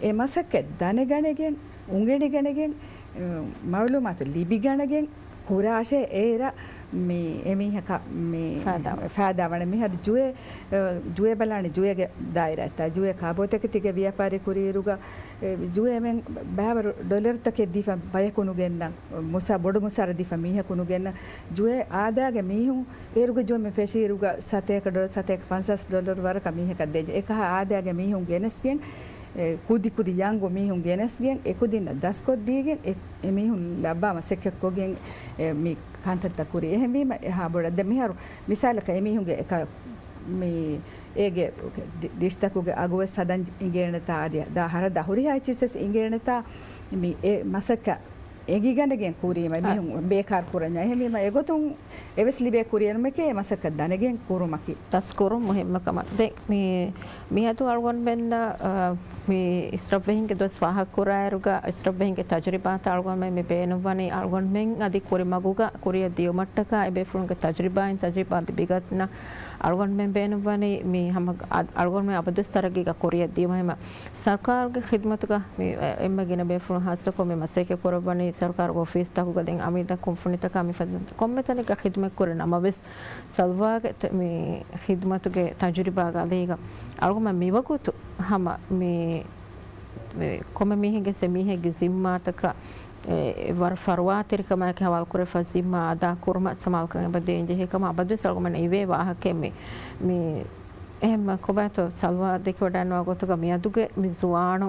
އެ މަސައްކަތް ދަނެގަނެގެން، އުނގެނިގަނެގެން، އަ، މައުލޫމާތު ލިބިގަނެގެން، ކުރާށޭ އޭރަށް މި އެމީހަކަށް މި ފާދާ. ފާދާވަނީ. މިހާރު ޖުއެ، އަ، ޖުއެ ބަލާނެ ޖުއެގެ ދާއިރާތައް. ޖުއެ ކާބޯތަކެތީގެ ވިޔަފާރި ކުރިއިރުގަ، އެ، ޖުއެމެން ބައިވަރު ޑޮލަރުތަކެއް ދީފަ ބަޔަކު ނުގެންނަ، މުސާ، ބޮޑު މުސާރަ ދީފަ މީހަކު ނުގެންނަ، ޖުއެ އާދާގެ މީހުން އޭރުގެ ޖުއެމެން ފެށިއިރުގަ ސަތޭކަ ޑޮލަރު، ސަތޭކަ ފަންސާސް ޑޮލަރު ވަރަކަށް މީހަކަށް ދޭންޖެ. އެކަހަ އާދާގެ މީހުން ގެނެސްގެން، އެ، ކުދި ކުދި ޔަންގު މީހުން ގެނެސްގެން، އެކުދިންނަށް ދަސްކޮށްދީގެން، އެ، އެ މީހުން ލައްވާ މަސައްކަތްކޮށްގެން، އެ، މި ކަންތައްތައް ކުރީ. އެހެންވީމަ އެހާ ބޮޑަށް ދެ މިހާރު މިސާލަކަށް އެމީހުންގެ އެކަ މި އޭގެ ޑި-، ޑިޝްތަކުގެ އަގުވެސް ހަދަން އިނގޭނެތާ އަދި ދާ ހަރަދާ ހުރިހާ އެއްޗިސް ވެސް އިނގޭނެތާ މި އެ މަސައްކަތް އެނގިގަނެގެން ކުރީމަ އެ މީހުން ބޭކާރު ކުރަންޏާ. އެހެންވީމަ އެގޮތުން އެވެސް ލިބޭ ކުރިއެރުމެކޭ މަސައްކަތް ދަނެގެން ކުރުމަކީ. ދަސްކުރުން މުހިއްމު ކަމަށް. ދެން މި މިއަދު އަޅުގަނޑުމެންނަށް، އަ، މި އިސްރަށްވެހިންގެ ދުވަސް ފާހަގަކުރާއިރުގަ، އިސްރަށްވެހިންގެ ތަޖުރިބާތައް އަޅުގަނޑުމެން މި ބޭނުންވަނީ، އަޅުގަނޑުމެން އަދި ކުރިމަގުގަ ކުރިއަށް ދިޔުމަށްޓަކާ އެބޭފުޅުންގެ ތަޖުރިބާއިން ތަޖުރިބާ ލިބިގަންނަ އަޅުގަނޑުމެން ބޭނުންވަނީ މި ހަމަ އަ-، އަޅުގަނޑުމެން އަބަދުވެސް ތަރައްގީގަ ކުރިއަށް ދިޔުމަށް. ހަމަ ސަރުކާރުގެ ޚިދުމަތުގަ މި އެ-، އެންމެ ގިނަ ބޭފުޅުން ހާއްސަކޮށް މި މަސައްކަތް ކުރައްވަނީ ސަރުކާރުގެ އޮފީސްތަކުގަ ދެން އަމިއްލަ ކުންފުނިތަކާ މި ފަދަ ކޮންމެ ތަނެއްގަ ޚިދުމަތް ކުރި ނަމަވެސް، ސަލްވާގެ ތެ-، މި ޚިދުމަތުގެ ތަޖުރިބާގެ އަލީގަ އަޅުގަނޑު މިވަގުތު ހަމަ މި، މި ކޮންމެ މީހެއްގެ ސެ މީހެއްގެ ޒިންމާތަކަށް އެ، ވަރަށް ފަރުވާތެރިކަމާއެކު ހަވާލުކުރެފަ ޒިންމާ އަދާ ކުރުމަށް ސަމާލުކަން އެބަ ދޭންޖެހޭ ކަމަށް އަބަދުވެސް އަޅުގަނޑަށް އިވޭ ވާހަކައެއް މި، މި އެހެން ކޮބާތޯ ސަލްވާ ދެކެވަޑައިނުވާ ގޮތުގަ މިއަދުގެ މި ޒުވާނު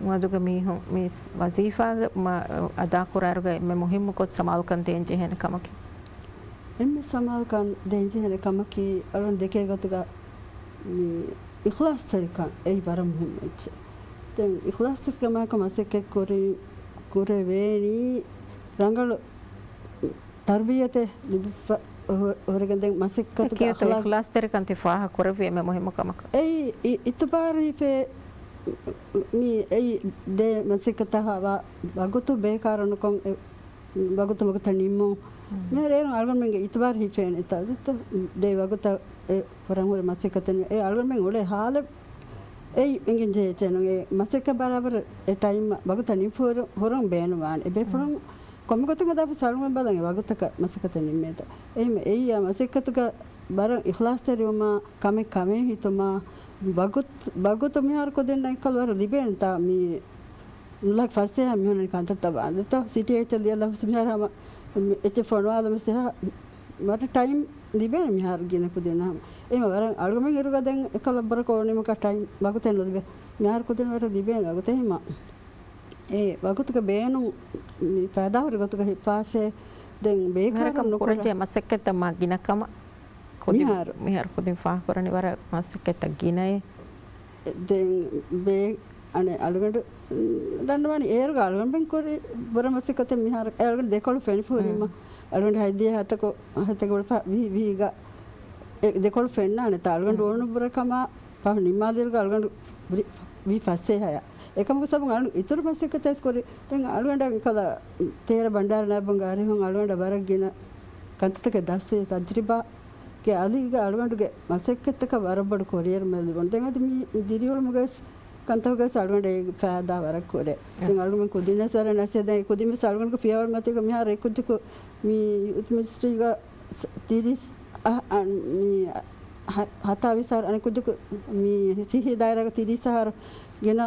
މަދުގެ މީހުން މި ވަޒީފާގެ މަ-، އަދާކުރާއިރުގަ އެންމެ މުހިއްމު ގޮތް ސަމާލުކަން ދޭންޖެހޭނެ ކަމަކީ. އެންމެ ސަމާލުކަން ދޭންޖެހޭނެ ކަމަކީ، އަޅުން ދެކޭ ގޮތުގަ މި އިޚްލާޞްތެރިކަން އެއީ ވަރަށް މުހިއްމު އެއްޗެއް. ދެން އިޚްލާޞްތެރިކަމާއެކު މަސައްކަތް ކުރި، ކުރެވޭނީ ރަނގަޅު ތަރުބިޔަތެއް ލިބިފަ ހު-، ހުރެގެން ދެން މަސައްކަތުގެ ކިޔަތޯ އަޚްލާޤް އިޚްލާޞްތެރިކަން ތި ފާހަގަ ކުރެއްވީ އެންމެ މުހިއްމު ކަމަކަށް. އެއީ އި-، އިތުބާރު ހިފޭ މި އެއީ ދޭ މަސައްކަތަށް ވާ ވަގުތު ބޭކާރު ނުކޮން އެ، ވަގުތު ވަގުތަށް ނިންމުން. މިހާރު އޭރުން އަޅުގަނޑުމެންގެ އިތުބާރު ހިފޭނެ ތަ-، ދޭ ވަގުތަށް އެ ކުރަން ހުރި މަސައްކަތެއް ނޫން. އެ އަޅުގަނޑުމެން އުޅޭ ހާލަށް އެއީ އެނގެން ޖެހޭ އެއްޗެއް ނޫން. އެ މަސައްކަތް ބަރާބަރު އެ ޓައިމް ވަގުތަށް ނިންމަ ހުރު-، ހުރުން ބޭނުންވާނެ. އެ ބޭފުޅުން ކޮންމެ ގޮތަކަށް ހަދާފަ އަޅުގަނޑު ބަލަން އެ ވަގުތަކަށް މަސައްކަތެއް ނިންމޭތޯ. އެހެން އެއީ އާ މަސައްކަތުގަ ވަރަށް އިޚްލާޞްތެރިވުމާ، ކަމެއް ކަމޭ ހިތުމާ، ވަގުތު، ވަގުތު މިހާރު ކުދިންނަށް އެއްކަލަ ވަރަށް ލިބޭނެތާ މި ނުލާ ފަސޭހަ މިހުންނަނީ ކަންތައްތައް ވާންދެތޯ. ސިޓީ އެއްޗެއް ލިޔަލަ މިހާރު ހަމަ އެއްޗެއް ފޮނުވާލަ މިސް އެހާ ވަރަށް ޓައިމް ލިބޭނެ މިހާރު ގިނަ ކުދިންނަށް ހަމަ. އެމަ ވަރަށް އަޅުގަމެން އިރުގަ ދެން އެކަލަ ބުރަކޮ އޮނީމަކާ ޓައިމް ވަގުތެއް ނުލިބޭ. މިހާރު ކުދިން ވަރަށް ލިބޭނެ ވަގުތެއް ހަމަ. އެ ވަގުތުގެ ބޭނުން މި ފައިދާހުރި ގޮތުގަ ހިފާށޭ. ދެން ބޭކާރު މިހާރަކަށް ނުކުރާ ކުރެއްވިޔާ މަސައްކަތްތައް މާ ގިނަ ކަމަށް. ކުދިން މިހާރު. މިހާރު ކުދިން ފާހަގަކުރަނީ ވަރަށް މަސައްކަތްތައް ގިނައޭ. ދެން ބޭ-، އަނެއް އަޅުގަނޑު ދަންނަވާނީ އޭރުގަ އަޅުގަނޑުމެން ކުރި ބުރަ މަސައްކަތެއް މިހާރު އަޅުގަނޑު ދެކޮޅު ފެނިފަ ހުރީމަ. އަޅުގަނޑު ހަތްދިހަ ހަތަކު، ހަތެއް އުޅެފަ ވީ، ވީގަ އެ ދެކޮޅު ފެންނާނެތާ އަޅުގަނޑު އޮނު ބުރަ ކަމާ ފަހު ނިންމާލިއިރުގަ އަޅުގަނޑު ވި-، ވީ ފަސޭހަޔާ. އެކަމަކު ސަބުން އަޅު އިތުރު މަސައްކަތެއް ކުރި. ދެން އަޅުގަނޑަށް އެކަލަ ތޭރަ ބަންޑާރަ ނާއިބުން އަރިހުން އަޅުގަނޑަށް ވަރަށް ގިނަ ކަންތައްތަކެއް ދައްސޭ ތަޖްރިބާ ގެ އަލީގަ އަޅުގަނޑުގެ މަސައްކަތްތަކަށް ވަރަށް ބޮޑު ކުރިއެރުމެއް ލިބުނު. ދެން އަދި މި ދިރިއުޅުމުގަވެސް ކަންތަކުގަވެސް އަޅުގަނޑަށް އޭގެ ފައިދާ ވަރަށް ކުރޭ. ދެން އަޅުގަނޑު ކުދިންނަށް ސަރެ ނަސޭ ދެން ކުދިން ވެސް އަޅުގަނޑުގެ ފިޔަވަޅު މަތީގަ މިހާރު އެ ކުއްޖަކު މި ޔޫތު މިނިސްޓްރީގަ ތިރީސް އަ-، އަ-، މި ހަ-، ހަތާވީސް އަހަރު އަނެއް ކުއްޖަކު މި ސިއްހީ ދާއިރާގަ ތިރީސް އަހަރު ގިނަ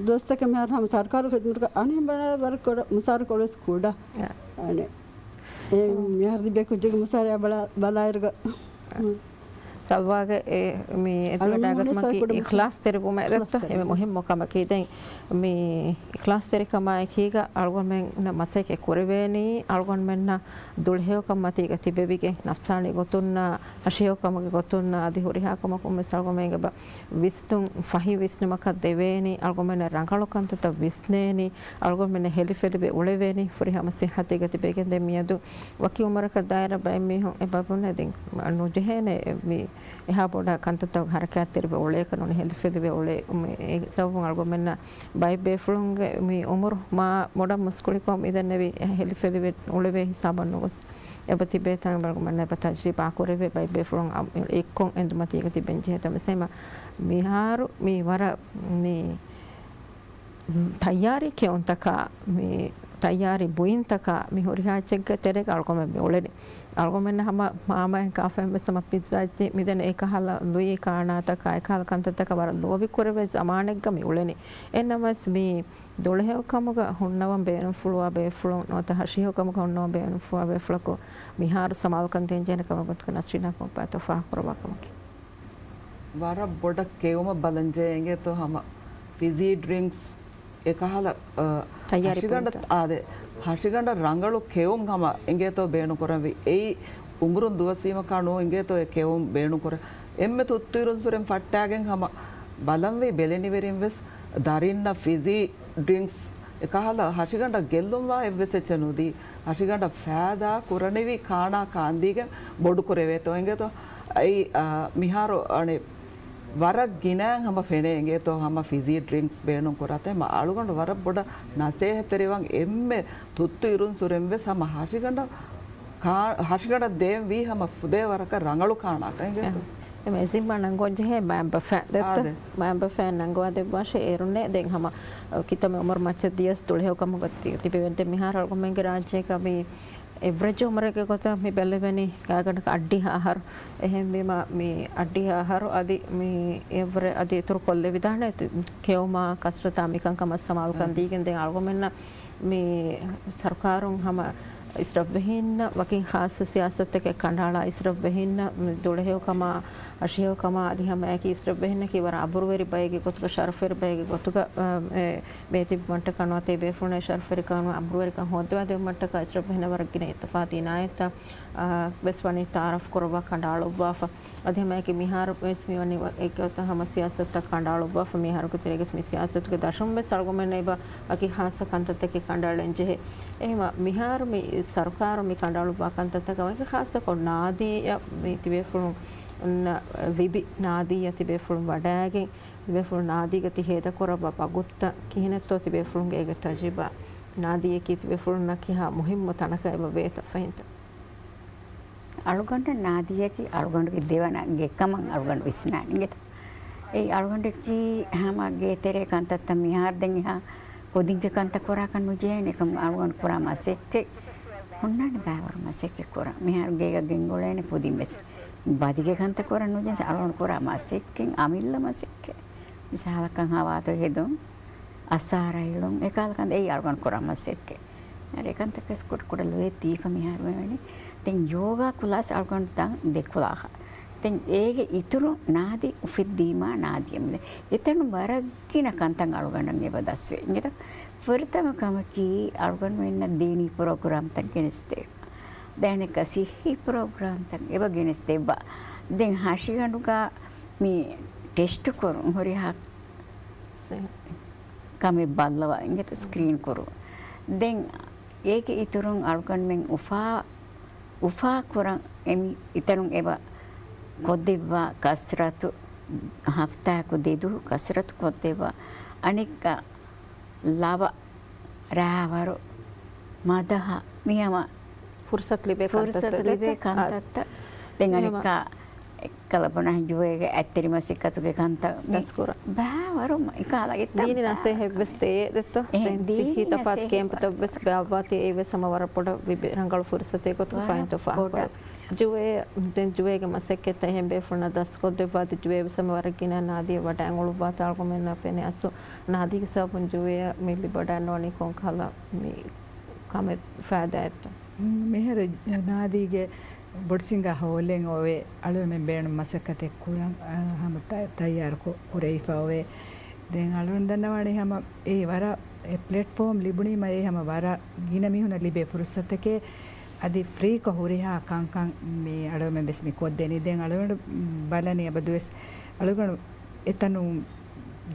ދުވަސްތަކެއް މިހާރު ހަމަ ސަރުކާރު ޚިދުމަތުގަ އަނެއް ބަނާ ވަރަށް ކުޑަ މުސާރަ ކޮޅުވެސް ކުޑަ. އަނެއް އެ މިހާރު ލިބޭ ކުއްޖެއްގެ މުސާރަޔާ ބަލާ-، ބަލާއިރުގަ. ސަލްވާގެ އެ މި އެދުވަޑާގަތުމަކީ އިޚްލާޞްތެރިވުމަށް އެދައްތޯ؟ އެމެ މުހިއްމު ކަމަކީ. ދެން މި އިޚްލާޞްތެރިކަމާއެކީގަ އަޅުގަނޑުމެންނަށް މަސައްކަތް ކުރެވޭނީ އަޅުގަނޑުމެންނަށް ދުޅަހެޔޮކަން މަތީގަ ތިބެވިގެން ނަފްސާނީ ގޮތުންނާ ހަށިހެޔޮކަމުގެ ގޮތުންނާ އަދި ހުރިހާ ކަމަކުން ވެސް އަޅުގަނޑުމެން އެބަ ވިސްނުން، ފަހި ވިސްނުމަކަށް ދެވޭނީ، އަޅުގަނޑުމެންނަށް ރަނގަޅު ކަންތައްތައް ވިސްނޭނީ، އަޅުގަނޑުމެންނަށް ހެލިފެލިވެ އުޅެވޭނީ، ފުރިހަމަ ސިއްހަތީގަ ތިބެގެން. ދެން މިއަދު ވަކި އުމުރަކަށް ދާއިރާ ބައެއް މީހުން އެބަ ބުނޭ ދެން ނުޖެހޭނެ މި އެހާ ބޮޑަށް ކަންތައްތައް ހަރަކާތްތެރިވެ އުޅޭކަށް ނޫނީ ހެލިފެލިވެ އުޅޭ. އެ ސަބަބުން އަޅުގަނޑުމެންނަށް ބައެއް ބޭފުޅުންގެ މި އުމުރު މާ ބޮޑަށް މުސްކުޅިކޮށް މިދެންނެވި ހެލިފެލިވެ އުޅެވޭ ހިސާބަށް ނުގޮސް އެބަ ތިބޭތާ އަޅުގަނޑުމެންނަށް އެބަ ތަޖްރިބާ ކުރެވޭ ބައެއް ބޭފުޅުން އަ-، އެއްކޮށް އެނދުމަތީގަ ތިބެން ޖެހޭތާ މިސް އެމަ މިހާރު މި ވަރަށް މި ތައްޔާރީ ކެއުންތަކާ މި ތައްޔާރީ ބުއިންތަކާ މި ހުރިހާ އެއްޗެއްގެ ތެރޭގަ އަޅުގަމެން މި އުޅެނީ. އަޅުގަމެންނަށް ހަމަ މާމައިން ކާފައިން ވެސް ހަމަ ޕިއްޒާ އެއްޗެއް މިދެން އެކަހަލަ ލުއި ކާނާތަކާ އެކަހަލަ ކަންތައްތަކަށް ވަރަށް ލޯބި ކުރެވޭ ޒަމާނެއްގަ މި އުޅެނީ. އެހެންނަމަވެސް މި ދުޅަހެޔޮ ކަމުގަ ހުންނަވަން ބޭނުންފުޅުވާ ބޭފުޅުން ނުވަތަ ހަށިހެޔޮ ކަމުގަ ހުންނަވަން ބޭނުންފުޅުވާ ބޭފުޅަކު މިހާރު ސަމާލުކަން ދޭންޖެހޭނެ ކަމެއް ގޮތުގަ ނަސްރީނާ ކޮންފަތަށް ފާހަގަކުރައްވާ ކަމަކީ. ވަރަށް ބޮޑަށް ކެއުމަށް ބަލަންޖެހޭ އިނގޭތޯ ހަމަ ފިޒީ ޑްރިންކްސް އެކަހަލަ، އަ، ތައްޔާރީ ހަށިގަނޑަށް ޕޮއިންޓް. އާދެ، ހަށިގަނޑަށް ރަނގަޅު ކެއުން ހަމަ އިނގޭތޯ ބޭނުންކުރަންވީ. އެއީ އުމުރުން ދުވަސްވީމަކާ ނޫން އިނގޭތޯ އެ ކެއުން ބޭނުންކުރަން. އެންމެ ތުއްތުއިރުންސުރެން ފައްޓާގެން ހަމަ ބަލަންވީ ބެލެނިވެރިން ވެސް ދަރިންނަށް ފިޒީ ޑްރިންކްސް އެކަހަލަ ހަށިގަނޑަށް ގެއްލުންވާ އެއްވެސް އެއްޗެއް ނުދީ، ހަށިގަނޑަށް ފައިދާ ކުރަނިވި ކާނާ ކާންދީގެން ބޮޑުކުރެވޭތޯ އިނގޭތޯ. އައި، އާ، މިހާރު އަނެއް ވަރަށް ގިނައިން ހަމަ ފެނޭ އިނގޭތޯ ހަމަ ފިޒީ ޑްރިންކްސް ބޭނުން ކުރާތަން. އަޅުގަނޑު ވަރަށް ބޮޑަށް ނަސޭހަތްތެރިވަން އެންމެ ތުއްތު އިރުން ސުރެން ވެސް ހަމަ ހަށިގަނޑަށް ކާ-، ހަށިގަނޑަށް ދޭން ވީ ހަމަ ފުދޭ ވަރަކަށް ރަނގަޅު ކާނާކަށް އިނގޭތޯ. އެ، އެމެ ޒިންމާ ނަންގޮން ޖެހޭ މައިންބަފައިން ދެއްތަ؟ އާދެ. މައިންބަފައިން ނަންގަވާ ދެއްވާށޭ އޭރުންނޭ. ދެން ހަމަ، އަ، ކިތަންމެ އުމުރު މައްޗަށް ދިޔަސް ދުޅަހެޔޮ ކަމުގަ ތި-، ތިބެވެން. ދެން މިހާރު އަޅުގަނޑުމެންގެ ރާއްޖޭގަ މި އެވްރެޖް އުމުރެއްގެ ގޮތަށް މި ބެލެވެނީ ގާތްގަނޑަކަށް އައްޑިހަ އަހަރު. އެހެންވީމަ މި އައްޑިހަ އަހަރު އަދި މި އެވްރެ އަދި އިތުރު ކޮށްލެވިދާނެ ތި-، ކެއުމާ ކަސްރަތާ މިކަންކަމަށް ސަމާލުކަން އަ. ދީގެން ދެން އަޅުގަނޑުމެންނަށް މި ސަރުކާރުން ހަމަ އިސްރަށްވެހީންނަށް ވަކި ޚާއްޞަ ސިޔާސަތުތަކެއް ކަނޑައަޅާ އިސްރަށްވެހީންނަށް މި ދުޅަހެޔޮކަމާ، ހަށިހެޔޮކަމާ އަދި ހަމައެކީ އިސްރަށްވެހީންނަކީ ވަރަށް އަބުރުވެރި ބައެއްގެ ގޮތުގަ، ޝަރަފުވެރި ބައެއްގެ ގޮތުގަ، އަ، އެ، މޭތިބުމަށްޓަކާ ނުވަތަ އެ ބޭފުޅުންނަށް ޝަރަފުވެރިކަން އަބުރުވެރިކަން ހޯއްދަވާދެވުމަށްޓަކާ އިސްރަށްވެހީންނަށް ވަރަށް ގިނަ އިތުފާގީ އިނާޔަތްތައް، އަ، ވެސް ވަނީ ތައާރަފް ކުރައްވާ ކަނޑައަޅުއްވާފަ. އަދި ހަމައެކީ މިހާރު ވެސް މިވަނީ އެކަތަ ހަމަ ސިޔާސަތުތައް ކަނޑައަޅުއްވާފަ، މިހާރުގެ ތެރޭގަސް މި ސިޔާސަތުގެ ދަށުން ވެސް އަޅުގަނޑުމެންނަށް އެބަ ވަކި ޚާއްޞަ ކަންތައްތަކެއް ކަނޑައަޅަން ޖެހޭ. އެހެމަ މިހާރު މި ސަރުކާރު މި ކަނޑައަޅުއްވާ ކަންތައްތަކަށް ވަކި ޚާއްޞަކޮށް ނާދީއަށް މި ތިބޭފުޅުން ލިބި، ނާދީއަށް ތިބޭފުޅުން ވަޑައިގެން، ތިބޭފުޅުން ނާދީގަ ތި ހޭދަކުރައްވާ ބަގުތައް ކިހިނެއްތޯ ތިބޭފުޅުންގެ އޭގެ ތަޖުރިބާ؟ ނާދީއަކީ ތިބޭފުޅުންނަށް ކިހާ މުހިއްމު ތަނަކަށް އެބަ ވޭތަ ފަހިންތަ؟ އަޅުގަނޑަށް ނާދީއަކީ އަޅުގަނޑުގެ ދެވަނަ ގެކަމަށް އަޅުގަނޑު ވިސްނާނެ އިނގޭތަ؟ އެއީ އަޅުގަނޑަކީ ހަމަ ގޭތެރޭ ކަންތައްތައް މިހާރު ދެން އެހާ ކުދިންގެ ކަންތައް ކުރާކަށް ނުޖެހޭނެ އެކަމަށް އަޅުގަނޑު ކުރާ މަސައްކަތް ހުންނާނެ ބައިވަރު މަސައްކަތް ކުރާ. މިހާރު ގޭގަ ގެންގުޅޭނެ ކުދިން ވެސް. ބަދިގެ ކަންތައް ކުރަން ނުޖެހޭ އަޅުގަނޑު ކުރާ މަސައްކަތް އަމިއްލަ މަސައްކަތް. މިސާލަކަށް ހަވާތު ހެދުން، އަސާރަ އެޅުން، އެކަހަލަ ކަންތައް އެއީ އަޅުގަނޑު ކުރާ މަސައްކަތް. އެކަންތައް ވެސް ކުޑަ ކުޑަ ލުއެއް ދީފަ މިހާރު ވެވެނީ. ދެން ޔޯގާ ކްލާސް އަޅުގަނޑު ދަން ދެކުލާހާ. ދެން އޭގެ އިތުރު ނާދި އުފެއްދީމާ ނާދިޔަ މި އެތަނު ވަރަށް ގިނަ ކަންތައް އަޅުގަނޑަށް އެބަ ދަސްވޭ. އިނގޭތަ؟ ފުރަތަމަ ކަމަކީ އަޅުގަނޑުމެންނަށް ދީނީ ޕްރޮގްރާމްތައް ގެނެސްދޭ. ދެން އަނެއްކާ ސިއްހީ ޕްރޮގްރާމްތައް އެބަ ގެނެސްދެއްވާ. ދެން ހަށިގަނޑުގަ މި ޓެސްޓު ކުރުން ހުރިހާ ކަމެއް ބައްލަވާ އިނގޭތަ ސްކްރީން ކުރުން. ދެން އޭގެ އިތުރުން އަޅުގަނޑުމެން އުފާ، އުފާ ކުރަން އެމި އެތަނުން އެބަ ކޮށްދެއްވާ ކަސްރަތު، ހަފްތާއަކު ދެދުވަހު ކަސްރަތު ކޮށްދެއްވާ. އަނެއްކާ ލަވަ، ރާވަރު، މަދަހަ، މިހަމަ ފުރުސަތު ލިބޭ ފުރުސަތު ކަންތައްތައް ލިބޭ ދެއްތަ؟ ކަންތައްތައް. ދެން މިހަމަ އަނެއްކާ ކަލަބުނާ ޖުވޭގެ އަތްތެރި މަސައްކަތުގެ ކަންތައް މި ދަސްކުރަން. ބާވަރު އިކާލަގެ ދީނީ ނަސޭހަތް ވެސް ދޭ ދެއްތޯ؟ އެހެން ދީނީ ސިއްހީ ތަފާތު ކޭމްޕުތައް ވެސް ގާއްވާތީ އެއީ ވެސް ހަމަ ވަރަށް ބޮޑަށް ވިބި-، ރަނގަޅު ފުރުސަތެއް ގޮތުގަ ވަރަށް ފަހިންތޯ ފާހަގަކުރެވި. ބޮޑަށް. ޖުވޭ، ދެން ޖުވޭގެ މަސައްކަތްތައް އެހެން ބޭފުޅުންނަށް ދަސްކޮށްދެއްވާތީ ޖުވޭ ވެސް ހަމަ ވަރަށް ގިނަ ނާދީއަށް ވަޑައިން އުޅުއްވާތާ އަޅުގަނޑުމެންނަށް ފެނޭ އަސްލު ނާދީގެ ސަބަބުން ޖުވޭއަށް މި ލިބިވަޑައިންނަވަނީ ކޮންކަހަލަ މި ކަމެއް ފައިދާއެއްތޯ؟ މިހާރު ނާދީގެ ބޮޑުސިނގާ ހޯލެއް އޮވޭ، އަޅުގަނޑުމެން ބޭނުން މަސައްކަތެއް ކުރަން، އަ، ހަމަ ތަ-، ތައްޔާރު ކު-، ކުރެވިފަ އޮވޭ. ދެން އަޅުގަނޑު ދަންނަވާނީ ހަމަ އެ ވަރަށް އެ ޕްލެޓްފޯމް ލިބުނީމަ އެ ހަމަ ވަރަށް ގިނަ މީހުނަށް ލިބޭ ފުރުސަތެކޭ. އަދި ފްރީކޮށް ހުރިހާ ކަންކަން މި އަޅުގަނޑުމެން ވެސް މި ކޮށްދޭނީ. ދެން އަޅުގަނޑު ބަލަނީ އަބަދުވެސް އަޅުގަނޑު އެތަނު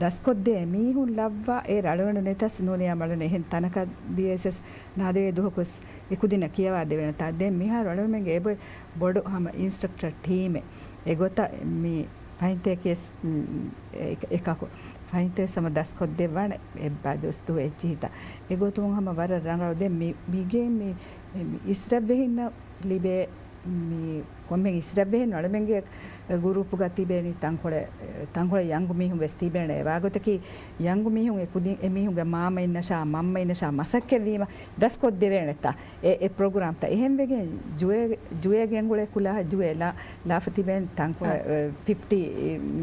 ދަސްކޮށްދޭ މީހުން ލައްވާ އޭރު އަޅުގަނޑު ނެތަސް ނޫނީ އަޅުގަނޑު އެހެން ތަނަކަށް ދިޔަސް ނާދޭ ދުވަހަކުވެސް އެކުދިންނަށް ކިޔަވާ ދެވޭނެތާ. ދެން މިހާރު އަޅުގަނޑުމެންގެ އެބޮތް ބޮޑު ހަމަ އިންސްޓްރަކްޓަރ ޓީމެއް އެގޮތަށް މި ފަހިންތަކެސް، އެ-، އެކަކު ފަހިންތައެއް ހަމަ ދަސްކޮށްދެއްވާނެ އެއްބާ ދުވަސް ދުވަހު އެއްޖެހިތައް. އެގޮތުން ހަމަ ވަރަށް ރަނގަޅު. ދެން މި-، މިގޭ މި، މި އިސްރަށްވެހިންނަށް ލިބޭ މި މި އިސްރަށްވެހިން އަޅުމެންގެ ގުރޫޕުގަ ތިބޭނީ ތަންކޮޅެއް، ތަންކޮޅެއް ޔަންގު މީހުން ވެސް ތިބޭނެ. ވާގޮތަކީ ޔަންގު މީހުން އެ ކުދިން އެ މީހުންގެ މާމައިންނަށާ މަންމައިންނަށާ މަސައްކަތްވީމަ ދަސްކޮށްދެވޭނެތާ އެ، އެ ޕްރޮގްރާމްތައް. އެހެންވެގެން ޖުއޭ، ޖުއޭ ގެންގުޅޭ ކުލާހަށް ޖުއޭ ލާ، ލާފަ ތިބޭނެ ތަންކޮޅެއް، އާ. އެ، ފިފްޓީ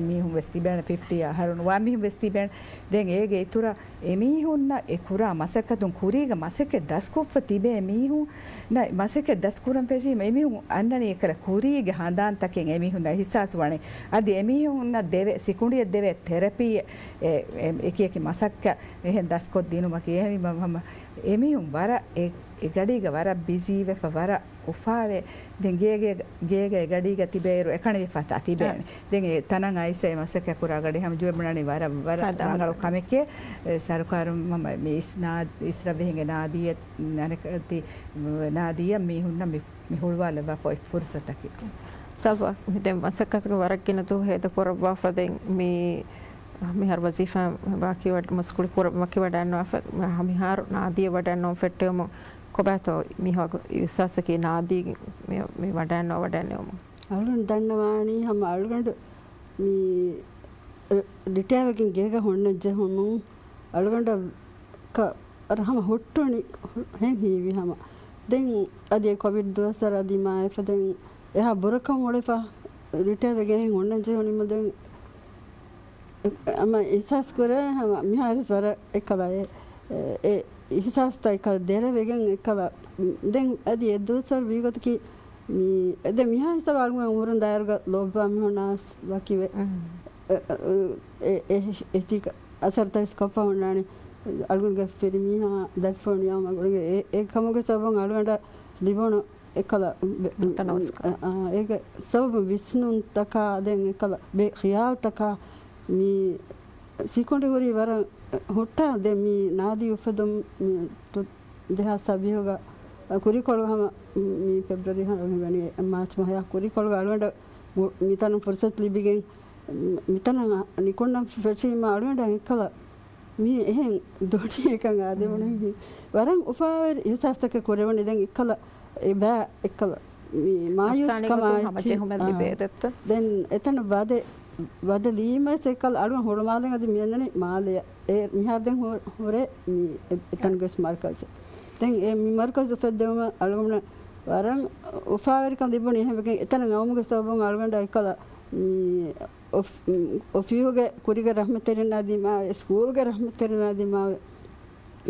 މީހުން ވެސް ތިބޭނެ، ފިފްޓީ އަހަރުން ވާ މީހުން ވެސް ތިބޭނެ. ދެން އޭގެ އިތުރަށް އެމީހުންނަށް އެ ކުރާ މަސައްކަތުން ކުރީގަ މަސައްކަތް ދަސްކޮށްފަ ތިބޭ މީހުންނަށް މަސައްކަތް ދަސްކުރަން ފެށީމަ، އެމީހުން އަންނަނީ އެކަލަ ކުރީގެ ހަނދާންތަކެއް އެމީހުންނަށް އިހްސާސް ވަނީ. އަދި އެމީހުންނަށް ދެވޭ، ސިކުނޑިއަށް ދެވޭ ތެރަޕީ، އެ، އެ، އެކި އެކި މަސައްކަތް އެހެން ދަސްކޮށްދިނުމަކީ. އެހެންވީމަ ހަމަ އެމީހުން ވަރަށް އެ، އެ ގަޑީގަ ވަރަށް ބިޒީވެފަ ވަރަށް އުފާވެ، ދެން ގޭގެ، ގޭގަ އެ ގަޑީގަ ތިބޭއިރު އެކަނިވިފަތާ ތިބޭނެ. އާ. ދެން އެ ތަނަށް އައިސް އެ މަސައްކަތް ކުރާ ގަޑި ހަމަ ޖުވެބުނާނީ ވަރަށް، ވަރަށް ރަނގަޅު ކަމެކޭ. އެ ސަރުކާރުން ހަމަ މި އިސް ނާ-، އިސްރަށްވެހިންގެ ނާދީއަށް، އަނެކަ ތި ނާދީއަށް މީހުންނަށް މި، މި ހުޅުވާލައްވާފަ އޮތް ފުރުސަތަކީ. ސަބަ، މި ދެން މަސައްކަތުގެ ވަރަށް ގިނަ ދުވަހު ހޭދަކުރައްވާފަ ދެން މި މިހާރު ވަޒީފާ ވަކި ވަޑް-، މުސްކުޅި ކުރަ-، ވަކި ވަޑައިންނަވާފަ، މިހާރު ނާދީއަށް ވަޑައިންނަވަން ފެއްޓެވުމުން ކޮބާތޯ މިހާގު އިހްސާސަކީ ނާދީ މި، މި ވަޑައިންނަވަން ވަޑައިންނެވުމުން؟ އަޅުން ދަންނަވާނީ ހަމަ އަޅުގަނޑު މި ރިޓަޔާވެގެން ގޭގަ ހުންނަން ޖެހުމުން އަޅުގަނޑަށް ކަ-، އަރަ ހަމަ ހުއްޓުނި ހެން ހީވި ހަމަ. ދެން އަދި އެ ކޮވިޑް ދުވަސްވަރު އަދި މާ އެފަދައިން އެހާ ބުރަކަށް އުޅެފަ ރިޓަޔާވެގެން ހުންނަން ޖެހުނީމަ ދެން އަމަ އިހްސާސް ކުރޭ ހަމަ މިހާރިސް ވަރަށް އެކަލަ އެ، އެ އިހްސާސްތައް އެކަލަ ދެރަވެގެން އެކަލަ ދެން އަދި އެއްދުވަސްވަރު ވީގޮތަކީ މި އެ ދެ މިހާ ހިސާބަށް އަޅުގަނޑު އުމުރުން ދާއިރުގަ ލޯބިވާ މީހުންނާސް ވަކިވެ. މް. އެ، އެ، އެ، އެ، އެތި އަސަރުތައް ވެސް ކޮށްފަ ހުންނާނެ. އަޅުގަނޑުގެ ފިރިމީހާ ދަތިފަ ނިޔާމަ އަޅުގަނޑުގެ އެ، އެ ކަމުގެ ސަބަބުން އަޅުގަނޑަށް ލިބުނު އެކަލަ ނުތަނަވަސްކަން. އެ، އާ، އޭގެ ސަބަބުން ވިސްނުންތަކާ ދެން އެކަލަ ބެ-، ޚިޔާލްތަކާ މި ސިކުނޑި ހުރީ ވަރަށް ހުއްޓާ. ދެން މި ނާދީ އުފެދުން މި ދެހާސް ސައްބީސްގަ ކުރީކޮޅު ހަމަ މި ފެބްރުއަރީ ހަމަ ވަނީ މާޗް މަހަށް ކުރީކޮޅުގަ އަޅުގަނޑަށް މިތަނުން ފުރުސަތު ލިބިގެން މިތަނަށް ނިކުންނަން ފެށީމަ އަޅުގަނޑަށް އެއްކަލަ މީ އެހެން ދޮނީ އެކަން އާދެވުނީ. ވަރަށް އުފާވެރި އިހުސާސްތަކެއް ކުރެވުނީ. ދެން އެއްކަލަ އެބަ އެއްކަލަ މި މާޔޫސްކަމާ އެއްޗި. ދެން އެތަނަށް ވަދެ، ވަދެލީމަ އެއްކަލަ އަޅުގަނޑު ހުޅުމާލެން އަދި މިއަންނަނީ މާލެއަށް. އެ މިހާރު ދެން ހު-، ހުރޭ މި އެ-، އެތަނުގެ މަރުކަޒު. ދެން އެ މި މަރުކަޒު އުފެއްދެވުމަށް އަޅުގަނޑު ވަރަށް އުފާވެރިކަން ލިބުނީ. އެހެންވެގެން އެތަނަށް އައުމުގެ ސަބަބުން އަޅުގަނޑަށް އެއްކަލަ މި އޮފް-، އޮފީހުގެ ކުރީގެ ރަޙްމަތްތެރިންނާ ދިމާވެ، ސްކޫލްގެ ރަޙްމަތްތެރިންނާ ދިމާވެ،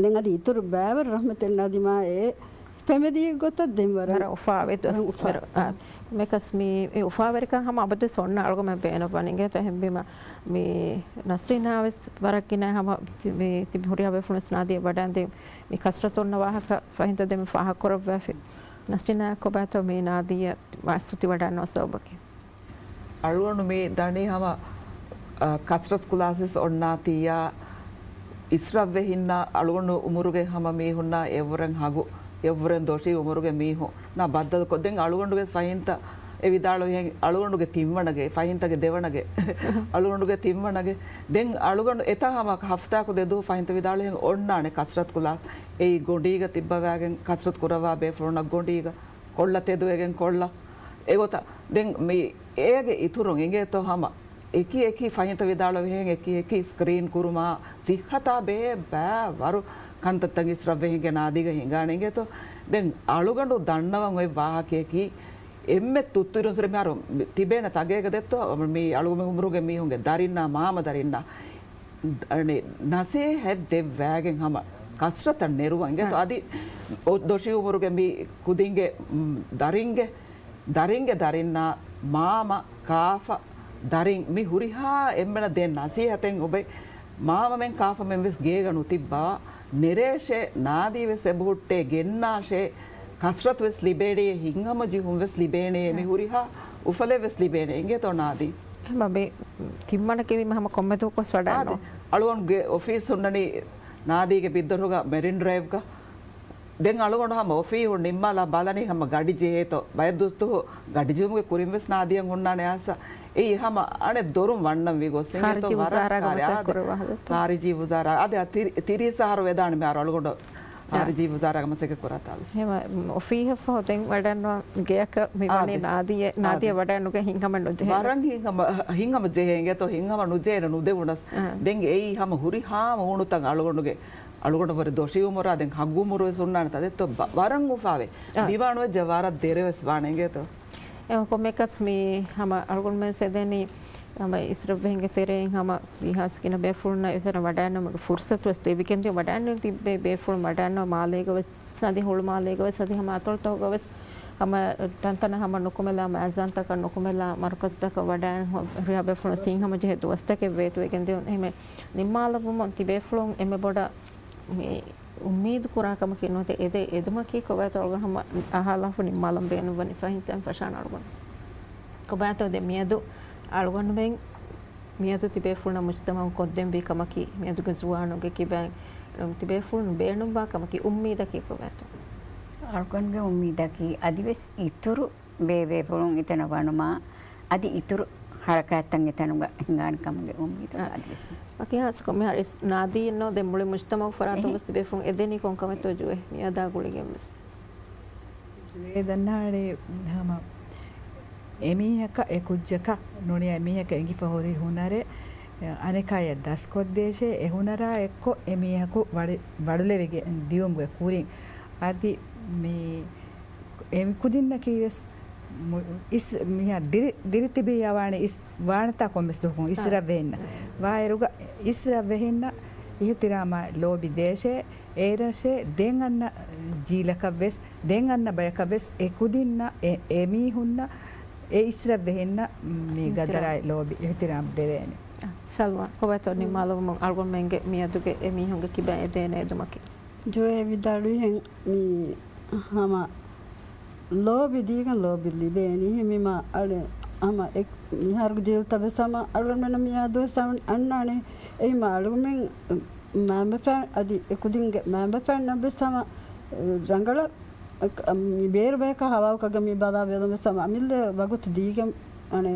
ދެން އަދި އިތުރު ބައިވަރު ރަޙްމަތްތެރިންނާ ދިމާވެ، އެ ފެމެލީގެ ގޮތަށް ދެން ވަރަށް ވަރަށް އުފާވެ ދުވަސް ވަރަށް އުފާ. ވަރަށް. އާ، މިކަސް މި، މި އުފާވެރިކަން ހަމަ އަބަދުވެސް އޮންނަ އަޅުގަމެން ބޭނުންވަނީ. އިނގޭތޯ އެހެންވީމަ، މި ނަސްރީނާ ވެސް ވަރަށް ގިނަ ހަމަ މި ތިބި ހުރިހާ ބޭފުޅުން ވެސް ނާދީއަށް ވަޑައިން ދިން މި ކަސްރަތު އޮންނަ ވާހަކަ ފަހިންތަ ދެމި ފާހަގަކުރައްވާފި. ނަސްރީނާ ކޮބާތޯ މި ނާދީއަށް މާސްތުތި ވަޑައިންނަވާ ސަބަބަކީ؟ އަޅުގަނޑު މި ދަނީ ހަމަ، އަ، ކަސްރަތު ކުލާސް ވެސް އޮންނާތީއާ، އިސްރަށްވެހިންނާ އަޅުގަނޑު އުމުރުގެ ހަމަ މީހުންނާ އެއްވުރެން ހަގު، އެއްވުރެން ދޮށީ އުމުރުގެ މީހުންނާ ބައްދަލުކޮށް، ދެން އަޅުގަނޑުގެ ފަހިންތައް އެ ވިދާޅުވިހެން އަޅުގަނޑުގެ ތިންވަނަގެ، ފަހިންތަގެ ދެވަނަގެ، އަޅުގަނޑުގެ ތިންވަނަގެ، ދެން އަޅުގަނޑު އެތާ ހަމަ ހަފްތާއަކު ދެދުވަހު ފަހިންތައް ވިދާޅުވިހެން އޮންނާނެ ކަސްރަތު ކުލާސް. އެއީ ގޮނޑީގަ ތިއްބަވާގެން ކަސްރަތު ކުރައްވާ ބޭފުޅުންނަށް ގޮނޑީގަ ކޮށްލަ ތެދުވެގެން ކޮށްލަ. އެގޮތަށް ދެން މި އޭގެ އިތުރުން އިނގޭތޯ ހަމަ އެކި އެކި ފަހިންތައް ވިދާޅުވިހެން އެކި އެކި ސްކްރީން ކުރުމާ ސިއްހަތާ ބެހޭ ބައި ވަރު ކަންތައްތައް އިސްރަށްވެހިންގެ ނާދީގަ ހިނގާނެ. އިނގޭތޯ ދެން އަޅުގަނޑު ދަންނަވަން އޮތް ވާހަކަޔަކީ އެންމެ ތުއްތުރުން ސުރެ މިހާރު ތިބޭނެ ތަނގޭގަ ދެއްތޯ މި އަޅުގަނޑު އުމުރުގެ މީހުންގެ ދަރިންނާ މާމަ ދަރިންނާ ނަސޭހަތް ދެއްވާގެން ހަމަ ކަސްރަތަށް ނެރުވަން. އިނގޭތޯ އަދި އޮ-، ދޮށީ އުމުރުގެ މި ކުދިންގެ، މް، ދަރިންގެ، ދަރިންގެ ދަރިންނާ މާމަ، ކާފަ، ދަރިން މި ހުރިހާ އެންމެނަށް ދޭ ނަސީހަތެއް އޮބެ މާމަމެން ކާފަމެން ވެސް ގޭގަ ނުތިއްބާ ނެރޭށޭ، ނާދީ ވެސް އެބަހުއްޓޭ ގެންނާށޭ، ކަސްރަތު ވެސް ލިބޭނޭ، ހިތްހަމަޖެހުން ވެސް ލިބޭނޭ، މި ހުރިހާ އުފަލެއް ވެސް ލިބޭނޭ. އިނގޭތޯ ނާދީ؟ އެހެންމަ މި ތިންވަނަކީ ވީމަ ހަމަ ކޮންމެ ދުވަހަކުވެސް ވަޑައިން އާދެ، ނޫން. އަޅުގަނޑުގެ އޮފީސް ހުންނަނީ ނާދީގެ ބިއްދަރުގަ މެރިން ޑްރައިވްގަ. ދެން އަޅުގަނޑު ހަމަ އޮފީހުން ނިންމާލާ ބަލަނީ ހަމަ ގަޑި ޖެހޭތޯ. ބައެއް ދުވަސް ދުވަހު ގަޑި ޖެހުމުގެ ކުރިން ވެސް ނާދީއަށް ހުންނާނެ އާސާ. އެއީ ހަމަ އަނެއް ދޮރުން ވަންނަން ވީ ގޮސް. އިނގޭތޯ ޚާރިޖީ ވަރަށް ވުޒާރާގަ ކާރި މަސައްކަތް އާދެ، ކުރައްވާ ހަދަތު. ޚާރިޖީ ވުޒާރާ. އަދި ތިރި-، ތިރީސް އަހަރު ވެދާނެ މިހާރު އަޅުގަނޑު ޚާރިޖީ ވުޒާރާގެ މަސައްކަތް ކުރާ ތާވެސް. ހެމަ އޮފީހަށްފަހު ދެން ވަޑައިންނަވާ ގެއަކަށް މި ވަނީ އާދެ. ނާދިޔަ، ނާދިޔަ އާދެ. ވަޑައިނުގެ ހިތްހަމަ ނުޖެހޭ. ވަރަށް ހިތްހަމަ، ހިތްހަމަ ޖެހޭ އިނގޭތޯ، ހިތްހަމަ ނުޖެހޭނެ ނުދެވުނަސް. އާ. ދެން އެއީ ހަމަ ހުރިހާ މޫނުތައް އަޅުގަނޑުގެ، އަޅުގަނޑު ވަރަށް ދޮށީ އުމުރާ ދެން ހަގު އުމުރު ވެސް ހުންނާނެ ތަދެއްތޯ ބަ-، ވަރަށް އުފާވެ. އާ. ދިވާނުވެއްޖެ ވަރަށް ދެރަވެސް ވާނެ އިނގޭތޯ. އެ ކޮންމެއަކަސް މި ހަމަ އަޅުގަނޑުމެން ސެދެނީ ހަމަ އިސްރަށްވެހިންގެ ތެރެއިން ހަމަ ވީހާސް ގިނަ ބޭފުޅުންނަށް އެތަނަށް ވަޑައިންނަމުގެ ފުރުސަތު ވެސް ދެވިގެންދިޔަ ވަޑައިންނެވި ތިއްބެވި ބޭފުޅުން ވަޑައިންނަ މާލޭގަ ވެސް އަދި ހުޅުމާލޭގަ ވެސް އަދި ހަމަ އަތޮޅުތަކުގަ ވެސް ހަމަ ތަންތަނަށް ހަމަ ނުކުމެލާ މައިޒާންތަކަށް ނުކުމެލާ މަރުކަޒުތަކަށް ވަޑައިން ހުރިހާ ބޭފުޅުން ހިތްހަމަޖެހޭ ދުވަސްތަކެއް ވޭތުވެގެން ދިޔުން. އެހެން ނިންމާލައްވުމުން ތިބޭފުޅުން އެންމެ ބޮޑަށް މި އުއްމީދު ކުރާ ކަމަކީ ނުވަތަ އެދެ އެދުމަކީ ކޮބާތޯ އަޅުގަނޑު ހަމަ އަހާލާފަ ނިންމާލަން ބޭނުންވަނީ ފަހިންތައް ފަށާނަ އަޅުގަނޑު. ކޮބާތޯ ދެ މިއަދު އަޅުގަނޑުމެން މިއަދު ތިބޭފުޅުންނަށް މުޖުތަމައުން ކޮށްދެންވީ ކަމަކީ މިއަދުގެ ޒުވާނުންގެ ކިބައިން ތިބޭފުޅުން ބޭނުންވާ ކަމަކީ އުއްމީދަކީ ކޮބާތޯ؟ އަޅުގަނޑުގެ އުއްމީދަކީ އަދިވެސް އިތުރު ބޭބޭފުޅުން އެތަނަށް ވަނުމާ، އަދި އިތުރު ހަރަކާތްތައް އެތަނުގަ ހިނގާނެ ކަމުގެ އުއްމީދު އަ، އަދިވެސް. އަކީ ހާސްކޮށް މިހާރު އިސް ނާދީއެއްނޯ ދެން މުޅި މުޖްތަމައު ފަރާތުން އެހެ. ވެސް ތިބޭފުޅުން އެދެނީ ކޮން ކަމެއްތޯ ޖުވޭ މިއަދާ ގުޅިގެން ވެސް. ޖުވޭ ދަންނާނެ ހަމަ އެމީހަކަށް އެ ކުއްޖަކަށް ނޫނީ އެމީހަކަށް އެނގިފަ ހުރި ހުނަރެއް އަނެކާޔަށް ދަސްކޮށްދޭށޭ، އެ ހުނަރާ އެއްކޮށް އެމީހަކު ވަޅި-، ވަޅުލެވިގެން ދިޔުމުގެ ކުރިން އަދި މި އެ ކުދިންނަކީ ވެސް މު-، އިސް މިހާ ދިރި-، ދިރި ތިބި ޔަވާނެ އިސް ވާނެތާ ކޮންމެސް ދުވަހަކުން އާ. އިސްރަށްވެހިންނަ. ވާއިރުގަ އިސްރަށްވެހިންނަށް އިހުތިރާމާ ލޯބި ދޭށޭ، އޭރަށޭ ދެން އަންނަ ޖީލަކަށް ވެސް، ދެން އަންނަ ބަޔަކަށް ވެސް އެ ކުދިންނަށް އެ، އެ މީހުންނަށް އެ އިސްރަށްވެހިންނަށް މި އިހުތިރާމް. ގަދަރާއި ލޯބި އިހުތިރާމް ދެވޭނެ. ޝަލްވާ، ކޮބާތޯ ނިންމާލުމުން އަޅުގަނޑުމެންގެ މިއަދުގެ އެ މީހުންގެ ކިބައިން އެދޭނެ އެދުމަކީ؟ ޖުވޭ ވިދާޅުވިހެން މި ހަމަ ލޯބި ދީގެން ލޯބި ލިބޭނީ. މި މާ އަޅެ ހަމަ އެ-، މިހާރު ޖީލްތައް ވެސް ހަމަ އަޅުގަނޑުމެންނަށް މިއާ ދުވަސް އަން-، އަންނާނެ. އެއީ މާ އަޅުގަނޑުމެން މައިންބަފައިން އަދި އެ ކުދިންގެ މައިންބަފައިންނަށް ވެސް ހަމަ ރަނގަޅަށް މި ބޭރު ބަޔަކާ ހަވާލުކޮށްގެން މި ބަލާ ބެލުން ވެސް ހަމަ އަމިއްލަ ވަގުތު ދީގެން އަނެ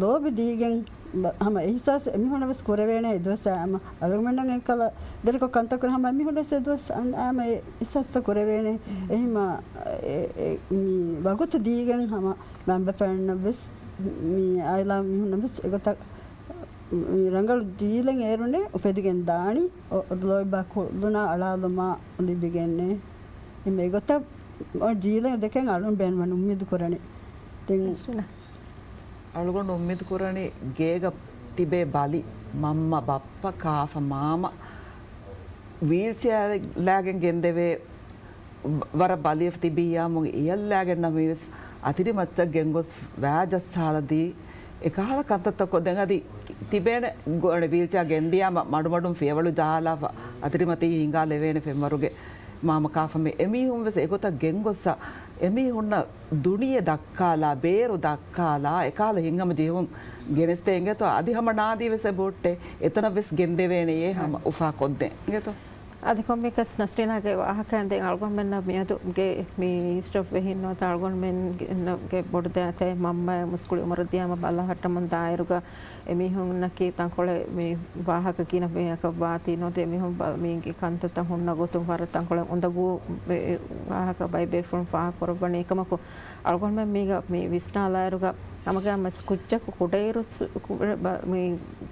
ލޯބި ދީގެން ބަ-، ހަމަ އެހިސާސް އެމީހުންނަށް ވެސް ކުރެވޭނެ އެދުވަސް ހަމަ އަޅުގަނޑުމެންނަށް އެކަލަ ދެރަކޮށް ކަންތައް ކުރި ހަމަ އެމީހުން ވެސް އެދުވަސް އަން-، ހަމަ އެ އިހްސާސްތައް ކުރެވޭނެ. އެހިމަ އެ-، އެ-، މި ވަގުތު ދީގެން ހަމަ މައިންބަފައިންނަށް ވެސް މި އާއިލާ މީހުންނަށް ވެސް އެގޮތަށް މި ރަނގަޅު ޖީލެއް އޭރުނެ އުފެދިގެން ދާނީ. އޮ-، ލޯތްބާ ކުލުނާ އަޅާލުމާ ލިބިގެންނޭ. އެމެ އެގޮތަށް އޮ ޖީލެއް ދެކެން އަޅުން ބޭނުމަން އުއްމީދު ކުރަނީ. ދެން އަޅުގަނޑު އުއްމީދު ކުރަނީ ގޭގަ ތިބޭ ބަލި، މަންމަ، ބައްޕަ، ކާފަ، މާމަ، ވީލްޗެއާ ލާގެން ގެންދެވޭ ވަރަށް ބަލިވެފަ ތިބިއްޔާމު އެޔަށް ލާގެން ނަމަވެސް އަތިރިމައްޗަށް ގެންގޮސް ވާ ޖައްސާލަދީ، އެކަހަލަ ކަންތައްތަކުން ދެން އަދި ތިބޭނެ ގޮ-، ވީލްޗެއާ ގެންދިޔާމަ މަޑުމަޑުން ފިޔަވަޅު ޖަހާލާފަ އަތިރިމަތީ ހިނގާލެވޭނެ ފެންވަރުގެ މާމަ ކާފަ މި އެމީހުން ވެސް އެގޮތަށް ގެންގޮއްސަ އެމީހުންނަށް ދުނިޔެ ދައްކާލާ، ބޭރު ދައްކާލާ، އެކަހަލަ ހިތްހަމަޖެހުން ގެނެސްދޭ އިނގޭތޯ؟ އަދި ހަމަ ނާދީ ވެސް އެބަހުއްޓޭ، އެތަނަށް ވެސް ގެންދެވޭނެޔޭ ހަމަ އުފާކޮށްދޭ އިނގޭތޯ؟ އަދި ކޮންމެއަކަސް ނަސްރީނާގެ ވާހަކައިން ދެން އަޅުގަނޑުމެންނަށް މިއަދުގެ މި އިސްރަފް ވެހިން ނުވަތަ އަޅުގަނޑުމެންގެ ބޮޑު ދައިތައެއް މަންމައެއް މުސްކުޅި އުމުރަށް ދިޔާމަ ބަލާ ހައްޓަމުން ދާއިރުގަ އެމީހުންނަކީ ތަންކޮޅެއް މި ވާހަކަ ގިނަ ބަޔަކަށް ވާތީ ނުވަތަ އެމީހުން ބަ-، މީގެ ކަންތައްތައް ހުންނަ ގޮތުން ވަރަށް ތަންކޮޅެއް އުނދަގޫ ވާހަކަ ބައެއް ބޭފުޅުން ފާހަގަކުރައްވަނީ. އެކަމަކު އަޅުގަނޑުމެން މީގަ މި ވިސްނާލާއިރުގަ ހަމަގައިމުވެސް ކުއްޖަކު ކުޑައިރުސް ކު-، ބަ-، މި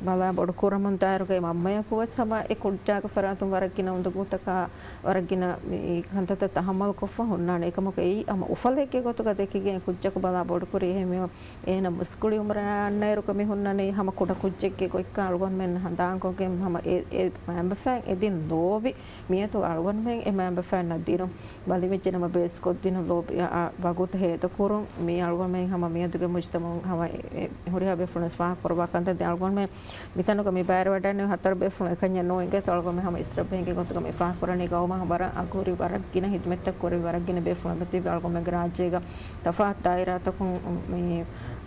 ބަލާ ބޮޑުކުރަމުން ދާއިރުގައި މަންމަޔަކު ވެސް ހަމަ އެ ކުއްޖާގެ ފަރާތުން ވަރަށް ގިނަ އުނދަގޫތަކާ ވަރަށް ގިނަ މި ކަންތައްތައް ތަހައްމަލް ކޮށްފަ ހުންނާނެ. އެކަމަކު އެއީ ހަމަ އުފަލެއްގެ ގޮތުގަ ދެކިގެން ކުއްޖަކު ބަލާ ބޮޑުކުރި އެހެންވީމަ އޭނަ މުސްކުޅި އުމުރާ އަންނައިރުގަ މި ހުންނަނީ ހަމަ ކުޑަ ކުއްޖެއްގެ ގޮތްކަން އަޅުގަނޑުމެން ހަނދާންކޮށްގެން ހަމަ އެ، އެ މައިންބަފައިން އެދިން ލޯބި މިއަދު އަޅުގަނޑުމެން އެ މައިންބަފައިންނަށް ދިނުން ބަލިވެއްޖެނަމަ ބޭސްކޮށްދިނުން ލޯބި އާ، ވަގުތު ހޭދަކުރުން މީ އަޅުގަނޑުމެން ހަމަ މިއަދުގެ މުޖްތަމައުން ހަމަ އެ، އެ، ހުރިހާ ބޭފުޅުން ފާހަގަކުރައްވާ ކަންތައް. ދެން އަޅުގަނޑުމެން މިތަނުގަ މި ބައިވެރިވަޑައިގެން ހަތަރު ބޭފުޅުން އެކަންޏެއް ނޫން އިނގޭތޯ އަޅުގަނޑުމެން ހަމަ އިސްރަފް ބެހިންގެ ގޮތުގަ މި ފާހަގަކުރަނީ ގައުމަށް ވަރަށް އަގުހުރި ވަރަށް ގިނަ ހިދުމަތްތައް ކުރެވި ވަރަށް ގިނަ ބޭފުޅުން އެބަތިބި އަޅުގަނޑުމެންގެ ރާއްޖޭގަ ތަފާތު ދާއިރާތަކުން މި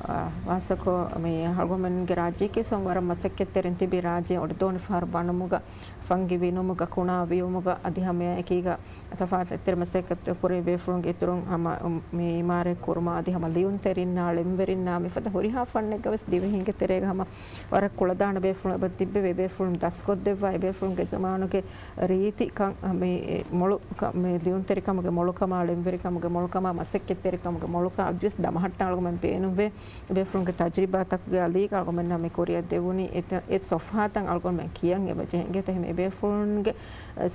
އާ، ވާސަކޮ މި އަޅުގަނޑުމެންގެ ރާއްޖެއަކީ ސޮން ވަރަށް މަސައްކަތްތެރިން ތިބި ރާއްޖެ. އޮޑިދޯނި ފަހަރު ބަނުމުގަ، ފަންގި ވިނުމުގަ، ކުނާ ވިއުމުގަ އަދި ހަމައެކީގަ ތަފާތު އެތެރެ މަސައްކަތް ކުރި ބޭފުޅުންގެ އިތުރުން ހަމަ، މި އިމާރާތް ކުރުމާ އަދި ހަމަ ލިޔުންތެރިންނާ، ޅެންވެރިންނާ މިފަދަ ހުރިހާ ފަންނެއްގަ ވެސް ދިވެހިންގެ ތެރޭގަ ހަމަ ވަރަށް ކުޅަދާނަ ބޭފުޅުން އެބަ ތިއްބެވި. ބޭފުޅުން ދަސްކޮށްދެއްވާ އެ ބޭފުޅުންގެ ޒަމާނުގެ ރީތިކަން، މި މޮޅު ކަ-، މި ލިޔުންތެރިކަމުގެ މޮޅުކަމާ، ޅެންވެރިކަމުގެ މޮޅުކަމާ، މަސައްކަތްތެރިކަމުގެ މޮޅުކަން އަދިވެސް ދަމަހައްޓާ އަޅުގަނޑުމެން ބޭނުންވޭ. ބޭފުޅުންގެ ތަޖުރިބާތަކުގެ އަލީގަ އަޅުގަނޑުމެންނަށް މި ކުރިއަށް ދެވުނީ. އެ ތަ-، އެ ސޮފްހާތައް އަޅުގަނޑުމެން ކިޔަން އެބަ ޖެހެން ގެތަ ހެމެ އެ ބޭފުޅުންގެ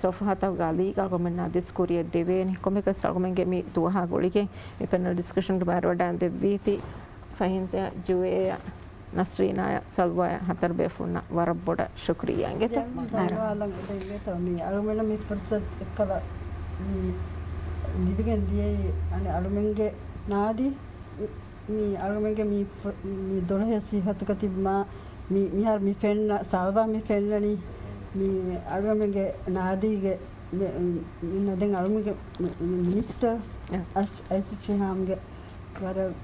ސޮފްހާތަކުގެ އަލީގަ އަޅުގަނޑުމެންނަށް އަދިސް ކުރިއަށް ދެވޭނެ. ކޮންމެއަކަސް އަޅުގަނޑުމެންގެ މި ދުވަހާ ގުޅިގެން މި ޕެނަލް ޑިސްކަޝަންގެ ބައިވެރިވަޑައިގެން ދެއްވީތީ ފަހީމްތައް، ޖުވޭއަށް، ނަސްރީނާއަށް، ސަލްވާއަށް ހަތަރު ބޭފުޅުންނަށް ވަރަށް ބޮޑަށް ޝުކުރިއްޔާ އިނގޭތަ؟ ދެން ދަންވާލަން އެބަ އިނގޭތޯ މި އަޅުމެންނަށް މި ފުރުސަތު އެއްކަލަ މި ލިބިގެން ދިޔައީ. އަނެއް އަޅުމެންގެ ނާދީ، މި އަޅުމެންގެ މި ފު-، މި ދޮޅަހެޔޮ ސިއްހަތުގަ ތިބުމާ މި މިހާރު މި ފެންނަ، ސަލްވާ މި ފެންނަނީ މި އަޅުމެންގެ ނާދީގެ މި، މި ދެން އަޅުމެންގެ މި، މި މިނިސްޓަރ އަ. އައިސް-، އައިސު ޝިހާމްގެ ވަރަށް،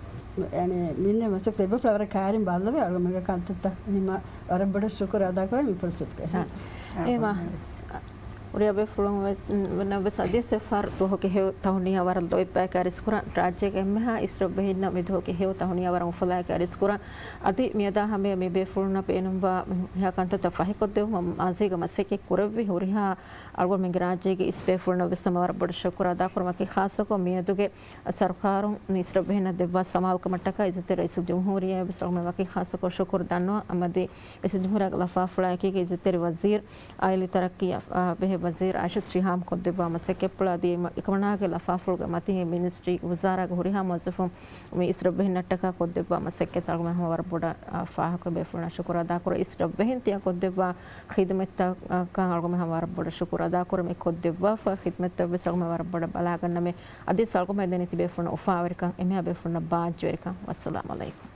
އަނެއް، މިންނެ މަސައްކަތް އެބަފުޅާ ވަރަށް ކާރިން ބައްލަވޭ އަޅުގަނޑުމެންގެ ކަންތައްތައް. އެހެންމަ ވަރަށް ބޮޑަށް ޝުކުރު އަދާކުރަން މި ފުރުސަތުގައި. އާ. އެހެންމަ އުރިއަށް ބޭފުޅުން ވެސް، ނަ-، ވެސް އަދިވެސް އެއްފަހަރު ދުވަހުގެ ހެޔޮ ތަހުނިޔާ ވަރަށް ލޯތްބާއެކާ އަރިސްކުރަން. ރާއްޖޭގެ އެންމެހާ އިސްރަށްވެހިންނަށް މި ދުވަހުގެ ހެޔޮ ތަހުނިޔާ ވަރަށް އުފަލާއެކާ އަރިސްކުރަން. އަދި މިއަދާ ހަމަޔަށް މި ބޭފުޅުންނަށް ބޭނުންވާ މި ހުރިހާ ކަންތައްތައް ފަހިކޮށްދެއްވުމަށް މާޒީގަ މަސައްކަތް ކުރެއްވި ހުރިހާ އަޅުގަނޑުމެންގެ ރާއްޖޭގެ އިސް ބޭފުޅުންނަށް ވެސް ހަމަ ވަރަށް ބޮޑަށް ޝުކުރު އަދާކުރަން. ވަކި ޚާއްޞަކޮށް މިއަދުގެ ސަރުކާރުން އިސްރަށްވެހިންނަށް ދެއްވާ ސަމާލުކަމަށްޓަކާ އިއްޒަތްތެރި ރައީސުލްޖުމްހޫރިއްޔާއަށް ވެސް އަޅުގަނޑުމެން ވަކި ޚާއްޞަކޮށް ޝުކުރު ދަންނަވަން. އަމަދި ރައީސުލްޖުމްހޫރިއްޔާގެ ލަފާފުޅާއެކީގަ އިއްޒަތްތެރި ވަޒީރު، އާއިލީ ތަރައްޤީއާ ބެހޭ ވަޒީރު އާއިޝަތު ޝިހާމް ކޮށްދެއްވާ މަސައްކަތްޕުޅު އަދި އެކަމަނާގެ ލަފާފުޅުގެ މަތިން އެ މިނިސްޓްރީގެ ވުޒާރާގެ ހުރިހާ މުވައްޒަފުން މި އިސްރަށްވެހިންނަށްޓަކާ ކޮށްދެއްވާ މަސައްކަތް އަޅުގަނޑުމެން ހަމަ ވަރަށް ބޮޑަށް، އާ، ފާހަގަކޮށް ބޭފުޅުންނަށް ޝުކުރު އަދާކުރަން. އިސްރަށްވެހިން ތިޔަ ކޮށްދެއްވާ ޚިދުމަތްތަކަށް އަޅުގަނޑުމެން ހަމަ ވަރަށް ބޮޑަށް ޝުކުރު އަދާކުރަން. މި ކޮށްދެއްވާފަ ޚިދުމަތްތައް ވެސް އަޅުގަނޑުމެން ވަރަށް ބޮޑަށް ބަލާގަންނަމޭ. އަދިވެސް އަޅުގަނޑުމެން ދެނީ ތިބޭފުޅުންނަށް އުފާވެރިކަން، އެންމެހާ ބޭފުޅުންނަށް ބާއްޖަވެރިކަން. ވައްސަލާމް އަލައިކުމް.